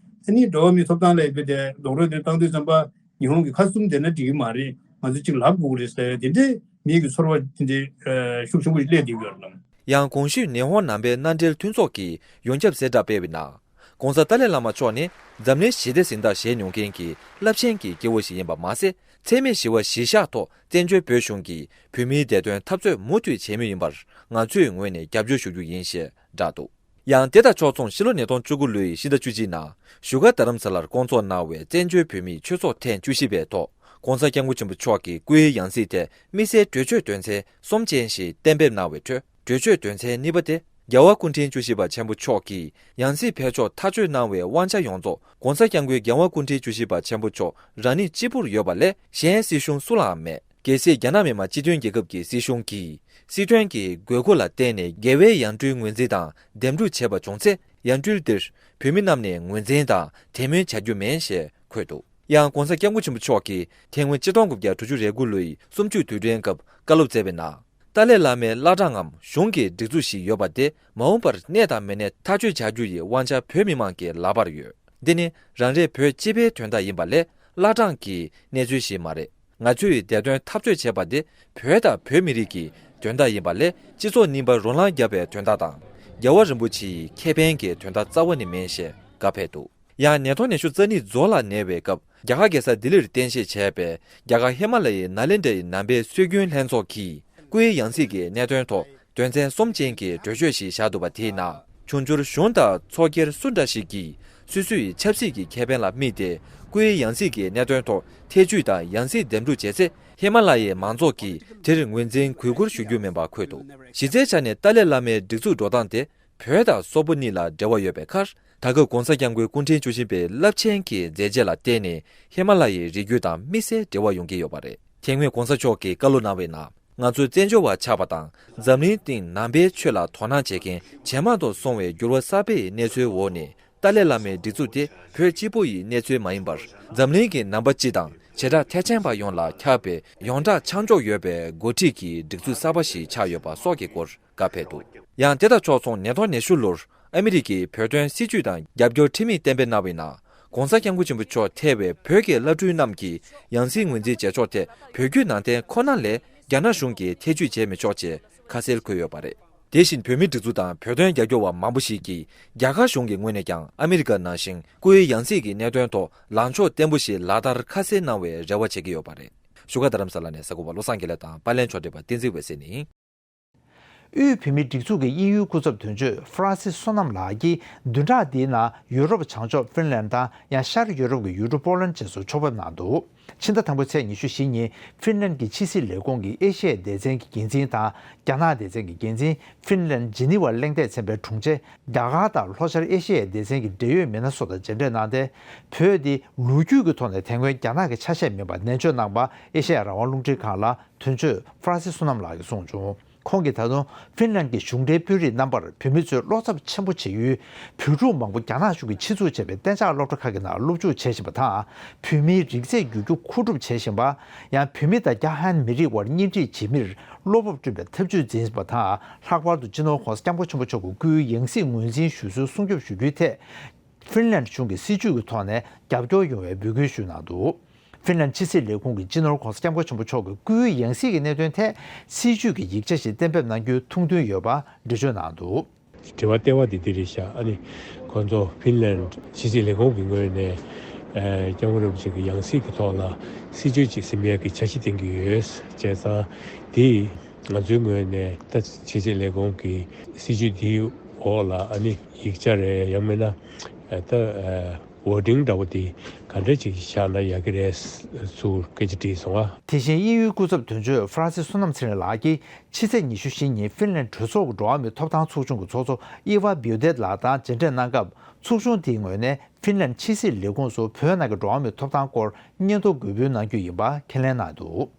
ཨ་ནི་འགྲོ་བ་མིའི་ཐོབ་ཐང་ལ་ཡོད་པའི་དེ་རྡོག་རོལ་དེ་བཏང་དུས་ཙམ་པ། ཉི་ཧོང་གི་ཁ་གསུམ་དེ་ན་འགྲིག་གི་མ་རེད། ང་ཚོ་གཅིག་ལབ་དགོས་ཀྱི་རེད་ཟེར་དེ་འདྲའི་མིའི་གི་ཚོར་བ་དེ་འདྲའི་ཤུགས་ཆེན་པོ་ཞིག་སླེབས་བསྡད་ཡོད་རེད། ཡང་གོང་ཞུས་ཉི་ཧོང་ནང་པའི་མནའ་འབྲེལ་མཐུན་ཚོགས་ཀྱིས་ཡོངས་ཁྱབ་གསལ་བསྒྲགས་སྤེལ་བའི་ནང་། ྋགོང་ས་ཏཱ་ལའི་བླ་མ་མཆོག་ནི་འཛམ་གླིང་ཞི་བདེ་གཟེངས་རྟགས་བཞེས་མྱོང་མཁན་གྱི་རླབས་ཆེན་གྱི་སྐྱེ་བོ་ཞིག་ཡིན་པ་མ་ཟད། འཚེ་མེད་ཞི་བ་གཞིར་བཞག་ཐོག་བཙན་བྱོལ་བོད་གཞུང་གིས་བོད་མིའི་བདེ་དོན་འཐབ་རྩོད་མུ་མཐུད་བྱེད་མུས་ཡིན་པར་ང་ཚོའི་ངོས་ནས་རྒྱབ་སྐྱོར་ཞུ་རྒྱུ་ཡིན་ཞེས་བསྒྲགས་འདུག་ཡང་དེ་དང་ཕྱོགས་མཚུངས་ཕྱི་ལོ་ཉིས་སྟོང་བཅུ་དགུ་ལོའི་ཕྱི་ཟླ་བཅུ་གཅིག་ནང་བཞུགས་སྒར་རྡ་རམ་ས་ལར་བསྐོང་ཚོགས་གནང་བའི་བཙན་བྱོལ་བོད་མིའི་ཆོས་ཚོགས་ཐེངས་བཅུ་བཞི་པའི་ཐོག་ྋགོང་ས་ྋསྐྱབས་མགོན་ཆེན་པོ་མཆོག་གིས་སྐུའི་ཡང་སྲིད་དེ་དམིགས་བསལ་གྲོས་ཆོད་དོན་ཚན་གསུམ་ཅན་ཞིག་གཏན་འབེབས་གནང་བའི་ཁྲོད། གྲོས་ཆོད་དོན་ཚན་གཉིས་པ་དེ། རྒྱལ་བ་སྐུ་ཕྲེང་བཅུ་བཞི་པ་ཆེན་པོ་མཆོག་གིས་ཡང་སྲིད་ཕེབས་ཕྱོགས་ཐག་གཅོད་གནང་བའི་དབང་ཆ་ཡོངས་རྫོགས་ྋགོང་ས་ྋསྐྱབས་མགོན་རྒྱལ་བ་སྐུ་ཕྲེང་བཅུ་བཞི་པ་ཆེན་པོ་མཆོག་རང་ཉིད་གཅིག་པུར་ཡོད་པ་ལས་གཞན་སྲིད་གཞུང་སུ་ལའང་མེད། གལ་སྲིད་རྒྱ་ནག་མི་དམངས་སྤྱི་མཐུན་རྒྱལ་ཁབ་ཀྱི་སྲིད་གཞུང་གིས་སྲིད་དོན་གྱི་དགོས་མཁོ་ལ་བརྟེན་ནས་རྒྱལ་བའི་ཡང་སྤྲུལ་ངོས་འཛིན་དང་འདེམས་སྒྲུག་བྱས་པ་བྱུང་ཚེ། ཡང་སྤྲུལ་འདིར་བོད་མི་རྣམས་ནས་ངོས་འཛིན་དང་དད་མོས་བྱ་རྒྱུ་མིན་ཞེས་འཁོད་འདུག་ཡང་ྋགོང་ས་ྋསྐྱབས་མགོན་ཆེན་པོ་མཆོག་གིས་དེ་སྔོན་ཕྱི་ལོ་ཆིག་སྟོང་དགུ་བརྒྱ་དྲུག་ཅུ་རེ་དགུ་ལོའི་གསུམ་བཅུའི་དུས་དྲན་སྐབས་བཀའ་སློབ་སྩལ་བའི་ནང་། ཏཱ་ལའི་བླ་མའི་བླ་བྲང་ངམ་གཞུང་གི་སྒྲིག་འཛུགས་ཤིག་ཡོད་པ་དེ་མ་འོངས་པར་གནས་དང་མི་གནས་ཐག་གཅོད་བྱ་རྒྱུ་ཡི་དབང་ཆ་བོད་མི་མང་གི་ལག་པར་ཡོད། འདི་ནི་རང་རེ་བོད་སྤྱི་པའི་དོན་དག་ཡིན་པ་ལས་བླ་བྲང་གི་གནས་ཚུལ་ཞིག་མ་རེད། ང་ཚོས་བདེ་དོན་འཐབ་རྩོད་བྱེད་པ་དེ་བོད་དང་བོད་མི་རིགས་ཀྱི་དོན་དག་ཡིན་པ་ལས་སྤྱི་ཚོགས་རྙིང་པ་རོ་ལངས་བརྒྱབ་པའི་དོན་དག་དང་། རྒྱལ་བ་རིན་པོ་ཆེའི་ཁེ་ཕན་གྱི་དོན་དག་རྩ་བ་ནས་མིན་ཞེས་བཀའ་ཕེབས་འདུག་ཡང་ཉིས་སྟོང་ཉི་ཤུ་རྩ་གཉིས་རྫོགས་ལ་ཉེ་བའི་སྐབས་རྒྱ་གར་རྒྱལ་ས་ལྡི་ལིར་རྟེན་གཞི་བྱས་པའི་རྒྱ་གར་ཧི་མ་ལ་ཡའི་ནཱ་ལེནྡྲའི་ནང་པའི་སྲོལ་རྒྱུན་ལྷན་ཚོགས་ཀྱིས་སྐུའི་ཡང་སྲིད་ཀྱི་གནད་དོན་ཐོག་དོན་ཚན་གསུམ་ཅན་གྱི་གྲོས་ཆོད་ཞིག་བཞག་འདུག་པ། དེའི་ནང་ཆོས་འབྱོར་གཞུང་དང་ཚོགས་སྒེར་སུ་འདྲ་ཞིག་གིས་སོ་སོའི་ཆབ་སྲིད་ཀྱི་ཁེ་ཕན་ལ་དམིགས་ཏེ་སྐུའི་ཡང་སྲིད་ཀྱི་གནད་དོན་ཐོག་ཐེ་ཇུས་དང་ཡང་སྲིད་འདེམས་སྒྲུག་བྱས་ཚེ། ཧི་མ་ལ་ཡའི་མང་ཚོགས་ཀྱིས་དེར་ངོས་འཛིན་གུས་བཀུར་ཞུ་རྒྱུ་མིན་པ་འཁོད་འདུག་གཞི་རྩའི་ཆ་ནས་ཏཱ་ལའི་བླ་མའི་སྒྲིག་འཛུགས་འགྲོ་སྟངས་དེ། བོད་དང་སོག་པོ་གཉིས་ལ་འབྲེལ་བ་ཡོད་པའི་ཁར། ད་སྐབས་ྋགོང་ས་ྋསྐྱབས་མགོན་སྐུ་ཕྲེང་བཅུ་བཞི་པའི་རླབས་ཆེན་གྱི་མཛད་རྗེས་ལ་བརྟེན་ནས་ཧི་མ་ལ་ཡའི་རི་རྒྱུད་དང་དམིགས་བསལ་འབྲེལ་བ་ཡོང་གི་ཡོད་པ་རེད། དེ་སྔོན་ྋགོང་ས་མཆོག་གིས་བཀའ་སློབ་གནང་བའི་ནང་། ང་ཚོ་བཙན་བྱོལ་བ་ཆགས་པ་དང་འཛམ་གླིང་སྟེང་ནང་པའི་ཆོས་ལ་དོ་སྣང་བྱེད་མཁན་ཇེ་མང་དུ་སོང་བའི་འགྱུར་བ་གསར་པའི་གནས་ཚུལ་འོག་ནས་ཏཱ་ལའི་བླ་མའི་སྒྲིག་འཛུགས་དེ་བོད་གཅིག་པུ་ཡི་གནས་ཚུལ་མ་ཡིན་པར་འཛམ་གླིང་གི་ནང་པ་སྤྱི་དང་བྱེ་བྲག་ཐེག་ཆེན་པ་ཡོངས་ལ་ཁྱབ་པའི་ཡོངས་གྲགས་ཆ་འཇོག་ཡོད་པའི་འགོ་ཁྲིད་ཀྱི་སྒྲིག་འཛུགས་གསར་པ་ཞིག་ཆགས་ཡོད་པ་སོགས་ཀྱི་སྐོར། བཀའ་ཕེབས་འདུག་ཡང་དེ་དང་ཕྱོགས་མཚུངས་ཉིས་སྟོང་ཉི་ཤུ་ལོར་ཨ་མི་རི་ཀའི་བོད་དོན་སྲིད་བྱུས་དང་རྒྱབ་སྐྱོར་ཁྲིམས་ཡིག་གཏན་འབེབས་གནང་བའི་ནང་། ྋགོང་ས་ྋསྐྱབས་མགོན་ཆེན་པོ་མཆོག་ཐེ་བའི་བོད་ཀྱི་བླ་སྤྲུལ་རྣམས་ཀྱི་ཡང་སྲིད་ངོས་འཛིན་བྱེད་ཕྱོགས་ཐད་བོད་བརྒྱུད་ནང་བསྟན་ཁོ་ན་ལས་རྒྱ་ནག་གཞུང་གིས་ཐེ་ཇུས་བྱེད་མི་ཆོག་ཅེས་ཁ་གསལ་འཁོད་ཡོད་པ་རེད། དེ་བཞིན་བོད་མིའི་སྒྲིག་འཛུགས་དང་བོད་དོན་རྒྱབ་སྐྱོར་བ་མང་པོ་ཞིག་གིས་རྒྱ་གར་གཞུང་གི་ངོས་ནས་ཀྱང་ཨ་མི་རི་ཀ་ནང་བཞིན་སྐུའི་ཡང་སྲིད་ཀྱི་གནད་དོན་ཐོག་ལངས་ཕྱོགས་བརྟན་པོ་ཞིག་ལག་བསྟར་ཁ་གསལ་གནང་བའི་རེ་བ་བྱེད་ཀྱི་ཡོད་པ་རེད། བཞུགས་སྒར་རྡ་རམ་ས་ལ་ནས་གསར་འགོད་པ་བློ་བཟང་དགེ་ལེགས་དང་པར་ལེན་ཕྱོགས་སྒྲིག་པ་བསྟན་འཛིན་འོད་ཟེར་ནས། དབུས་བོད་མིའི་སྒྲིག་འཛུགས་ཀྱི་དབྱིན་ཡུལ་སྐུ་ཚབ་དོན་གཅོད་ཧྥ་རན་སི་བསོད་ནམས་ལགས་ཀྱིས་བདུན་ཕྲག་འདིའི་ནང་ཡུ་རོབ་བྱང་ཕྱོགས་ཧྥིན་ལན་དང་ཡང་ཤར་ཡུ་རོབ་ཀྱི་ཡུལ་གྲུ་པོ་ལན་བཅས་སུ་ཕྱོགས་ཕེབས་གནང་འདུག་ཕྱི་ཟླ་དང་པོའི་ཚེས་ཉི་ཤུ་བཞི་ཉིན་ཧྥིན་ལན་གྱི་ཕྱི་སྲིད་ལས་ཁུངས་ཀྱི་ཨེ་ཤི་ཡའི་སྡེ་ཚན་གྱི་འགན་འཛིན་དང་རྒྱ་ནག་སྡེ་ཚན་གྱི་འགན་འཛིན། ཧྥིན་ལན་ཇི་ནི་ཝར་གླེང་སྟེགས་ཚན་པའི་དྲུང་ཆེ། རྒྱ་གར་དང་ལྷོ་ཤར་ཨེ་ཤི་ཡའི་སྡེ་ཚན་གྱི་འབྲེལ་ཡོད་མི་སྣ་སོགས་དང་མཇལ་འཕྲད་གནང་སྟེ། བོད་འདི་ལོ་རྒྱུས་ཀྱི་ཐོག་ནས་དེ་སྔོན་རྒྱ་ནག་གི་ཆ་ཤས་མིན་པ་ནན་བརྗོད་གནང་བ་ཨེ་ཤ་ཡ་རང་དབང་རླུང་འཕྲིན་ཁང་ལ་དོན་གཅོད་ཧྥ་རན་སི་བསོད་ནམས་ལགས་ཀྱིས་གསུངས་བྱུང་། ཁོང་གིས་ད་དུང་ཧྥིན་ལན་གྱི་གཞུང་འབྲེལ་དཔོན་རིགས་རྣམ་པར་བོད་མི་ཚོས་བློ་འཚབ་ཆེན་པོ་བྱེད་ཡུལ་བོད་ཕྲུག་མང་པོ་རྒྱ་ནག་གཞུང་གིས་ཕྱིར་ཚུར་བྱས་པའི་གཏན་འཇགས་སློབ་གྲྭ་ཁག་གི་ནང་སློབ་འཇུག་བྱེད་བཞིན་པ་དང་། བོད་མིའི་རིགས་རྫས་བརྒྱུད་སྐྱོར་མཁོ་སྒྲུབ་བྱེད་བཞིན་པ། ཡང་བོད་མི་དང་རྒྱ་ཧན་མི་རིགས་དབར་གཉེན་སྒྲིག་བྱེད་མིར་བློ་སྤོབས་བསྐྲུན་པའི་ཐབས་ཇུས་འཛིན་པ་དང་། ལྷག་པར་དུ་སྤྱི་ནོར་༧གོང་ས་༧སྐྱབས་མགོན་ཆེན་པོ་མཆོག་གི་སྐུའི་ཡང་སྲིད་ངོས་འཛིན་ཞུ་སྲོལ་སྲུང་སྐྱོབ་ཞུ་རྒྱུའི་ཐད། ཧྥིན་ལན་གཞུང་གི་སྲིད་ཇུས་ཀྱི་ཐོག་ནས་རྒྱབ་སྐྱོར་ཡོང་བའི་འབོད་སྐུལ་ཞུས་གནང་འདུག་ཧྥིན་ལན་ཕྱི་སྲིད་ལས་ཁུངས་ཀྱིས་སྤྱི་ནོར་༧གོང་ས་༧སྐྱབས་མགོན་ཆེན་པོ་མཆོག་གི་སྐུའི་ཡང་སྲིད་ཀྱི་གནད་དོན་ཐད་སྲིད་ཇུས་ཀྱི་ཡིག་ཆ་ཞིག་གཏན་འབེབས་གནང་རྒྱུའི་ཐུགས་འདུན་ཡོད་པ་འགྲེལ་བརྗོད་གནང་འདུག་དྲི་བ་ལྟེ་བ་དེ་འདི་རེད་ཤག་ཨ་ནི་ཁོང་ཚོ་ཧྥིན་ལན་ཕྱི་སྲིད་ལས་ཁུངས་ཀྱི་ངོས་ནས་ཨ་སྐྱབས་མགོན་རིན་པོ་ཆེ་གི་ཡང་སྲིད་ཀྱི་ཐོག་ལ་སྲིད་ཇུས་ཅིག་འཛིན་པའི་གི་འཆར་གཞི་འདིང་གི་ཡོད། བྱས་ཙང་དེ་ང་ཚོའི་ངོས་ནས་ད་ཕྱི་སྲིད་ལས་ཁུངས་ཀྱི་སྲིད་ཇུས་འདིའི་འོག་ལ་ཨ་ནི་ཡིག་ཆ་རེད། ཡང་མིན་ན་ཨ་ད་ཨ་ཝར་ཌིང་འདྲ་བོ་དེ་ག་འདྲ་ཅིག་བཞག་ན་ཡག་གི་རེད་ཚུར་སྐད་ཆ་དྲིས་སོང་ང་། དེ་བཞིན་དབྱིན་ཡུལ་སྐུ་ཚབ་དོན་གཅོད་ཧྥ་རན་སི་བསོད་ནམས་ཚེ་རིང་ལགས་ཀྱིས་ཕྱི་ཚེས་ཉི་ཤུ་བཞི་ཉིན་ཧྥིན་ལན་གྲོས་ཚོགས་ཀྱི་འགྲོ་བ་མིའི་ཐོབ་ཐང་ཚོགས་ཆུང་གི་ཚོགས་གཙོ་ཨི་ཝ་བིའུ་ཏེད་ལགས་དང་མཇལ་འཕྲད་གནང་སྐབས། ཚོགས་ཆུང་དེའི་ངོས་ནས་ཧྥིན་ལན་ཕྱི་སྲིད་ལས་ཁུངས་སུ་བོད་ནང་གི་འགྲོ་བ་མིའི་ཐོབ་ཐང་སྐོར་སྙན་ཐོ་འགོད་འབུལ་གནང་རྒྱུ་ཡིན་པ་ཁས་ལེན་གནང་འདུག་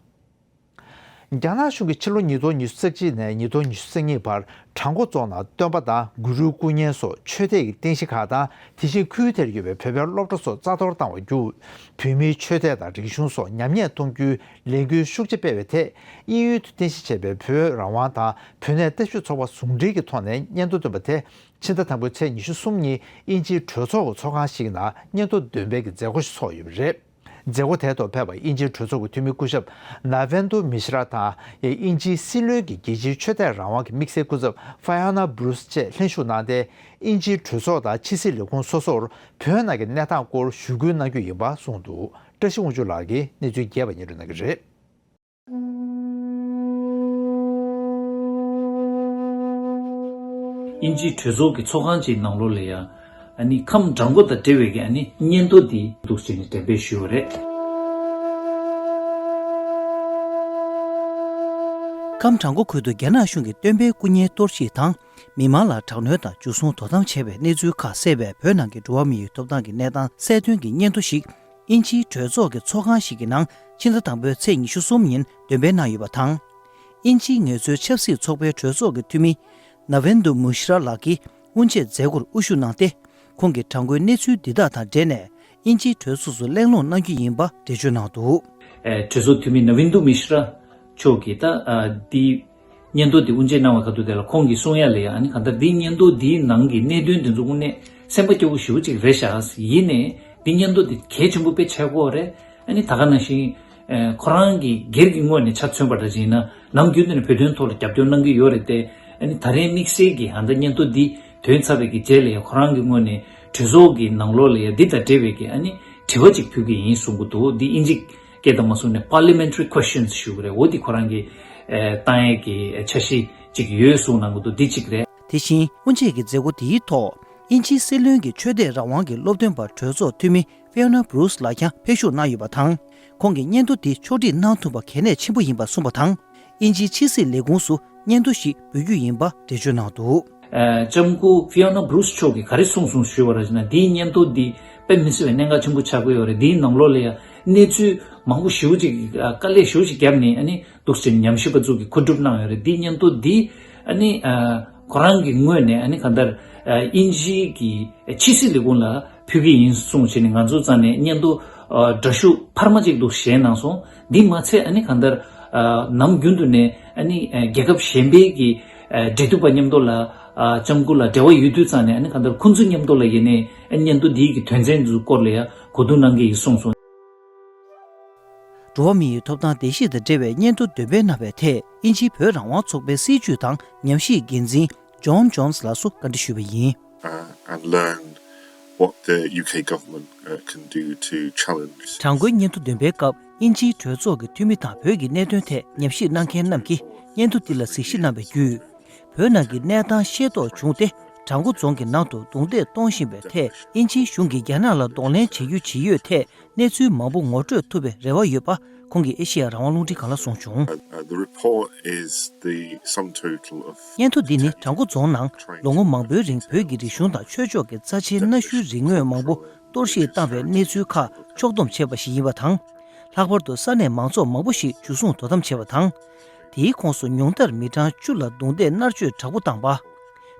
རྒྱ་ནག་གཞུང་གིས་ཕྱི་ལོ་ཉིས་སྟོང་ཉི་ཤུ་རྩ་གཅིག་ནས་ཉིས་སྟོང་ཉི་ཤུ་རྩ་གཉིས་བར་བྲག་འགོ་རྫོང་ནང་སྟོན་པ་དང་གུ་རུའི་སྐུ་བརྙན་སོགས་ཆོས་དད་ཀྱི་རྟེན་གཞི་ཁག་དང་། དེ་བཞིན་ཁུལ་དེར་ཡོད་པའི་བོད་པའི་སློབ་གྲྭ་སོགས་རྩ་གཏོར་བཏང་བ་བརྒྱུད། བོད་མིའི་ཆོས་དད་དང་རིག་གཞུང་སོགས་ཉམས་ཉེས་གཏོང་རྒྱུའི་ལས་འགུལ་ཤུགས་ཆེ་སྤེལ་བའི་ཐད། དབྱིན་ཡུལ་དུ་རྟེན་གཞི་བྱས་པའི་བོད་རང་དབང་དང་བོད་གནས་བརྟན་བཞུགས་ཚོགས་པ་ཟུང་འབྲེལ་གྱི་ཐོག་ནས་སྙན་ཐོ་བཏོན་པ་དེ། ཕྱི་ཟླ་དང་པོའི་ཚེས་ཉི་ཤུ་གསུམ་ཉིན་དབྱིན་ཇིའི་གྲོས་ཚོགས་ཀྱི་ཚོགས་ཁང་ཞིག་ནང་སྙན་ཐོ་འདོན་པའི་གི་མཛད་སྒོ་ཞིག་ཚོགས་ཡོད་པ་རེད། མཛད་སྒོ་དེའི་ཐོག་ཕེབས་པ་དབྱིན་ཇིའི་གྲོས་ཚོགས་ཀྱི་འཐུས་མི་སྐུ་ཞབས་ན་ཝེན་དུ་མི་ཤྲ་དང་། དབྱིན་ཇིའི་སྲིད་བློན་གྱི་རྒྱལ་སྤྱིའི་ཆོས་དད་རང་དབང་གི་དམིགས་བསལ་སྐུ་ཚབ་ཧྥ་ཡོ་ན་སྦྲུས་བཅས་ལྷན་ཞུགས་གནང་སྟེ། དབྱིན་ཇིའི་གྲོས་ཚོགས་དང་ཕྱི་སྲིད་ལས་ཁུངས་སོ་སོར་བོད་ནང་གི་གནས་སྟངས་སྐོར་ཞུ་སྐུལ་གནང་རྒྱུ་ཡིན་པ་གསུངས་འདུག་བཀྲ་ཤིས་དབང་ཕྱུག་ལགས་ཀྱིས་གནས་ཚུལ་རྒྱས་པ་སྙན་སྒྲོན་གནང་གི་རེད། དབྱིན་ཇིའི་གྲོས་ཚོགས་ཀྱི་ཚོགས་ཁང་གཅིག་ནང་ལོགས་ལ་ཡང་ཨ་ནི་ཁམས་བྲག་འགོ་དང་འབྲེལ་བའི་གི་ཨ་ནི་སྙན་ཐོ་འདི་འདུག་ཟེར་ནས་འགྲེམས་སྤེལ་ཞུས་པ་རེད། ཁམས་བྲག་འགོ་ཁུལ་དུ་རྒྱ་ནག་གཞུང་གིས་སྟོན་པའི་སྐུ་བརྙན་གཏོར་བཤིག་དང་། མི་མང་ལ་དྲག་གནོན་དང་འཇུ་བཟུང་དོ་དམ་བྱས་པའི་གནས་ཚུལ་ཁག་གསལ་བའི་བོད་ནང་གི་འགྲོ་བ་མིའི་ཐོབ་ཐང་གི་གནས་སྟངས་གསལ་སྟོན་གྱི་སྙན་ཐོ་ཞིག་དབྱིན་ཇིའི་གྲོས་ཚོགས་ཀྱི་ཚོགས་ཁང་ཞིག་གི་ནང་ཕྱི་ཟླ་དང་པོའི་ཚེས་ཉི་ཤུ་གསུམ་ཉིན་འདོན་སྤེལ་གནང་ཡོད་པ་དང་། དབྱིན་ཇིའི་ངལ་རྩོལ་ཆབ་སྲིད་ཚོགས་པའི་གྲོས་ཚོགས་ཀྱི་འཐུས་མི་ན་ཝེན་དུ་མུ་ཤྲ་ལགས་ཀྱིས་དབུ་འབྱེད་མཛད་སྒོར་དབུ་བཞུགས་གནང་སྟེ། ཁོང་གིས་དྲ་འགོའི་གནས་ཚུལ་འདི་དག་དང་འབྲེལ་ནས་དབྱིན་ཇིའི་གྲོས་ཚོགས་སུ་གླེང་སློང་གནང་རྒྱུ་ཡིན་པ་འགྲེལ་བརྗོད་གནང་འདུག་ཨེ། གྲོས་ཚོགས་འཐུས་མི་ན་ཝིན་དུ་མི་ཤྲ་མཆོག་གིས་ད་ཨ་འདི་སྙན་ཐོ་འདི་དབུ་འབྱེད་གནང་བའི་ཁ་ཐུག་དེ་ལ་ཁོང་གིས་གསུང་ཡ་ལ་ཡ། ཨ་ནི་གང་ལྟར་འདིའི་སྙན་ཐོ་འདིའི་ནང་གི་གནད་དོན་དེ་ཚོ་དངོས་གནས་སེམས་པ་སྐྱོ་པོ་ཞེ་པོ་ཅིག་རེད་ཤག་ཡིན་ནའི་འདི་སྙན་ཐོ་འདི་གལ་ཆེན་པོ་དཔེ་ཆགས་ཀྱི་ཡོད་རེད། ཨ་ནི་ད་ག་ནང་བཞིན་ཨ་ཁོ་རང་གི་སྒེར་གྱི་ངོས་ནས་ཆ་མཚོན་པ་འདྲ་ཅིག་ཡིན་ན་ནམ་རྒྱུན་དུ་ནས་བོད་དོན་ཐོག་ལ་རྒྱབ་སྐྱོར་གནང་གི་ཡོད་རེད་དེ། ཨ་ནི་ད་རེས་དམིགས་བསལ་གྱི་ཨ་ད་སྙན་ཐོ་འདི་ཐོན་ཚར་བའི་གི་རྗེས་ལ་ཡ་ཁོ་རང་གི་ངོས་ནས་གྲོས་ཚོགས་ཀྱི་ནང་ལོགས་ལ་ཡ་འདི་དང་འབྲེལ་བའི་གི་ཨ་ནི་དྲི་བ་ཅིག་ཕུལ་གི་ཡིན་གསུང་གི་འདུག་འདི་དབྱིན་ཇི་སྐད་དང་མ་སོང་ནས་Parliamentary Questions ཞུ་གི་རེད། འོ་འདི་ཁོ་རང་གི་ཨེ་བཏང་ཡས་ཀྱི་འཆར་གཞི་ཅིག་ཡོད་གསུངས་གནང་གི་འདུག་འདི་གཅིག་རེད། དེ་བཞིན་དབུ་འབྱེད་ཀྱི་མཛད་སྒོ་དེའི་ཐོག་དབྱིན་ཇིའི་སྲིད་བློན་གྱི་ཆོས་དད་རང་དབང་གི་སློབ་སྟོན་པ་གྲོས་ཚོགས་འཐུས་མི་ཧྥི་ཡོ་ན་སྦྲུས་ལགས་ཀྱང་ཕེབས་ཞུགས་གནང་ཡོད་པ་དང་། ཁོང་གིས་སྙན་ཐོ་དེ་ཕྱོགས་སྒྲིག་གནང་ཐུབ་པ་གལ་གནད་ཆེན་པོ་ཡིན་པ་གསུངས་པ་དང་། དབྱིན་ཇིའི་ཕྱི་སྲིད་ལས་ཁུངས་སུ་སྙན་ཐོ་ཞིག་འབུལ་རྒྱུ་ཡིན་པ་འགྲེལ་བརྗོད་གནང་འདུག་ཨ་ལྕམ་སྐུ་ཧྥི་ཡོ་ན་སྦྲུས་མཆོག་གིས་ག་རེ་གསུངས་སོང་ཞུས་པ་རེད་ཟེར་ན། འདིའི་སྙན་ཐོ་འདི་དཔེ་མི་སྲིད་པའི་གནད་འགག་ཆེན་པོ་ཆགས་ཀྱི་ཡོད་རེད། འདིའི་ནང་ལོགས་ལ་ཡང་གནས་ཚུལ་མང་པོ་ཞེ་པོ་ཅིག་ཨ་དཀའ་ལས་ཞེ་པོ་ཅིག་བརྒྱབ་ནས་ཨ་ནི་འདུག་ཟེར་ཉམས་ཞིབ་པ་ཚོ་གིས་མཁོ་སྒྲུབ་གནང་ཡོད་རེད། འདིའི་སྙན་ཐོ་འདི་ཨ་ནི་ཨ་ཁོ་རང་གི་ངོས་ནས་ཨ་ནི་གང་ལྟར་ཨ་དབྱིན་ཇི་གི་ཕྱི་སྲིད་ལས་ཁུངས་ལ་ཕུལ་གྱི་ཡིན་གསུངས་བྱས་ནས་ང་ཚོ་རྩ་ནས་སྙན་ཐོ་ཨ་འདྲ་ཤོག་འཕར་མ་ཅིག་འདུག་བཞེས་གནང་སོང་། འདི་མ་ཚད་ཨ་ནི་གང་ལྟར་ཨ་ནམ་རྒྱུན་དུ་ནས་ཨ་ནི་ཨ་རྒྱལ་ཁབ་གཞན་པའི་གི་ཨ་འབྲེལ་གཏུག་པ་མཉམ་དུ་ལ་ཨ་ལྕམ་སྐུ་ལ་འབྲེལ་བ་ཡོད་དུས་ཙང་ནས་ཨ་ནི་གང་ལྟར་ཁོང་ཚོ་མཉམ་དུ་ལ་ཡིན་ནའི་ཨ་སྙན་ཐོ་འདིའི་གི་དོན་ཚན་འདི་ཚོ་སྐོར་ལ་ཡ་གོ་བསྡུར་གནང་གི་ཡིན་གསུངས་སོང་། འགྲོ་བ་མིའི་ཐོབ་ཐང་བརྡལ་བཤིག་དང་འབྲེལ་བའི་སྙན་ཐོ་འདོན་སྤེལ་གནང་བའི་ཐད་དབྱིན་ཇིའི་བོད་རང་དབང་ཚོགས་པའི་སྲིད་བྱུས་དང་ཉམས་ཞིབ་འགན་འཛིན་John Jones ལགས་སུ་བཀའ་འདྲི་ཞུས་པ་ཡིན། uh, and learn what the U K government uh, can do to challenge. དྲང་པོའི་སྙན་ཐོ་འདོན་པའི་སྐབས་དབྱིན་ཇིའི་གྲོས་ཚོགས་ཀྱི་འཐུས་མི་དང་བོད་ཀྱི་གནད་དོན་ཐད་ཉམས་ཞིབ་གནང་མཁན་རྣམས་ཀྱིས་སྙན་ཐོ་འདི་ལ་གཟིགས་ཞིབ་གནང་བའི་བརྒྱུད། བོད་ནང་གི་གནས་སྟངས་ཤེས་རྟོགས་བྱུང་སྟེ། བྲག་འགོ་རྫོང་གི་ནང་དུ་རྡུང་རྡེག་གཏོང་བཞིན་པའི་ཐད་དབྱིན་ཇིའི་གཞུང་གིས་རྒྱ་ནག་ལ་གདོང་ལེན་བྱེད་རྒྱུ་ཇི་ཡོད་ཐད་གནས་ཚུལ་མང་པོ་ངོ་སྤྲོད་ཐུབ་པའི་རེ་བ་ཡོད་པ་ཁོང་གིས་ཨེ་ཤེ་ཡ་རང་དབང་རླུང་འཕྲིན་ཁང་ལ་གསུངས་བྱུང་། Uh, the report is the sum total of སྙན་ཐོ་འདི་ནི་བྲག་འགོ་རྫོང་ནང་ལོ་ངོ་མང་པོའི་རིང་བོད་ཀྱི་རིག་གཞུང་དང་ཆོས་ཕྱོགས་ཀྱི་རྩ་ཆེའི་གནའ་ཤུལ་རིག་དངོས་མང་པོ་གཏོར་བཤིག་བཏང་བའི་གནས་ཚུལ་ཁག་ཕྱོགས་བསྡོམས་བྱས་པ་ཞིག་ཡིན་པ་དང་། ལྷག་པར་དུ་ས་གནས་མང་ཚོགས་མང་པོ་ཞིག་འཇུ་བཟུང་དོ་དམ་བྱས་པ་དང་། དེའི་ཁོངས་སུ་ཉུང་མཐར་མི་གྲངས་བཅུ་ལ་རྡུང་རྡེག་མནར་གཅོད་དྲག་པོ་བཏང་པ།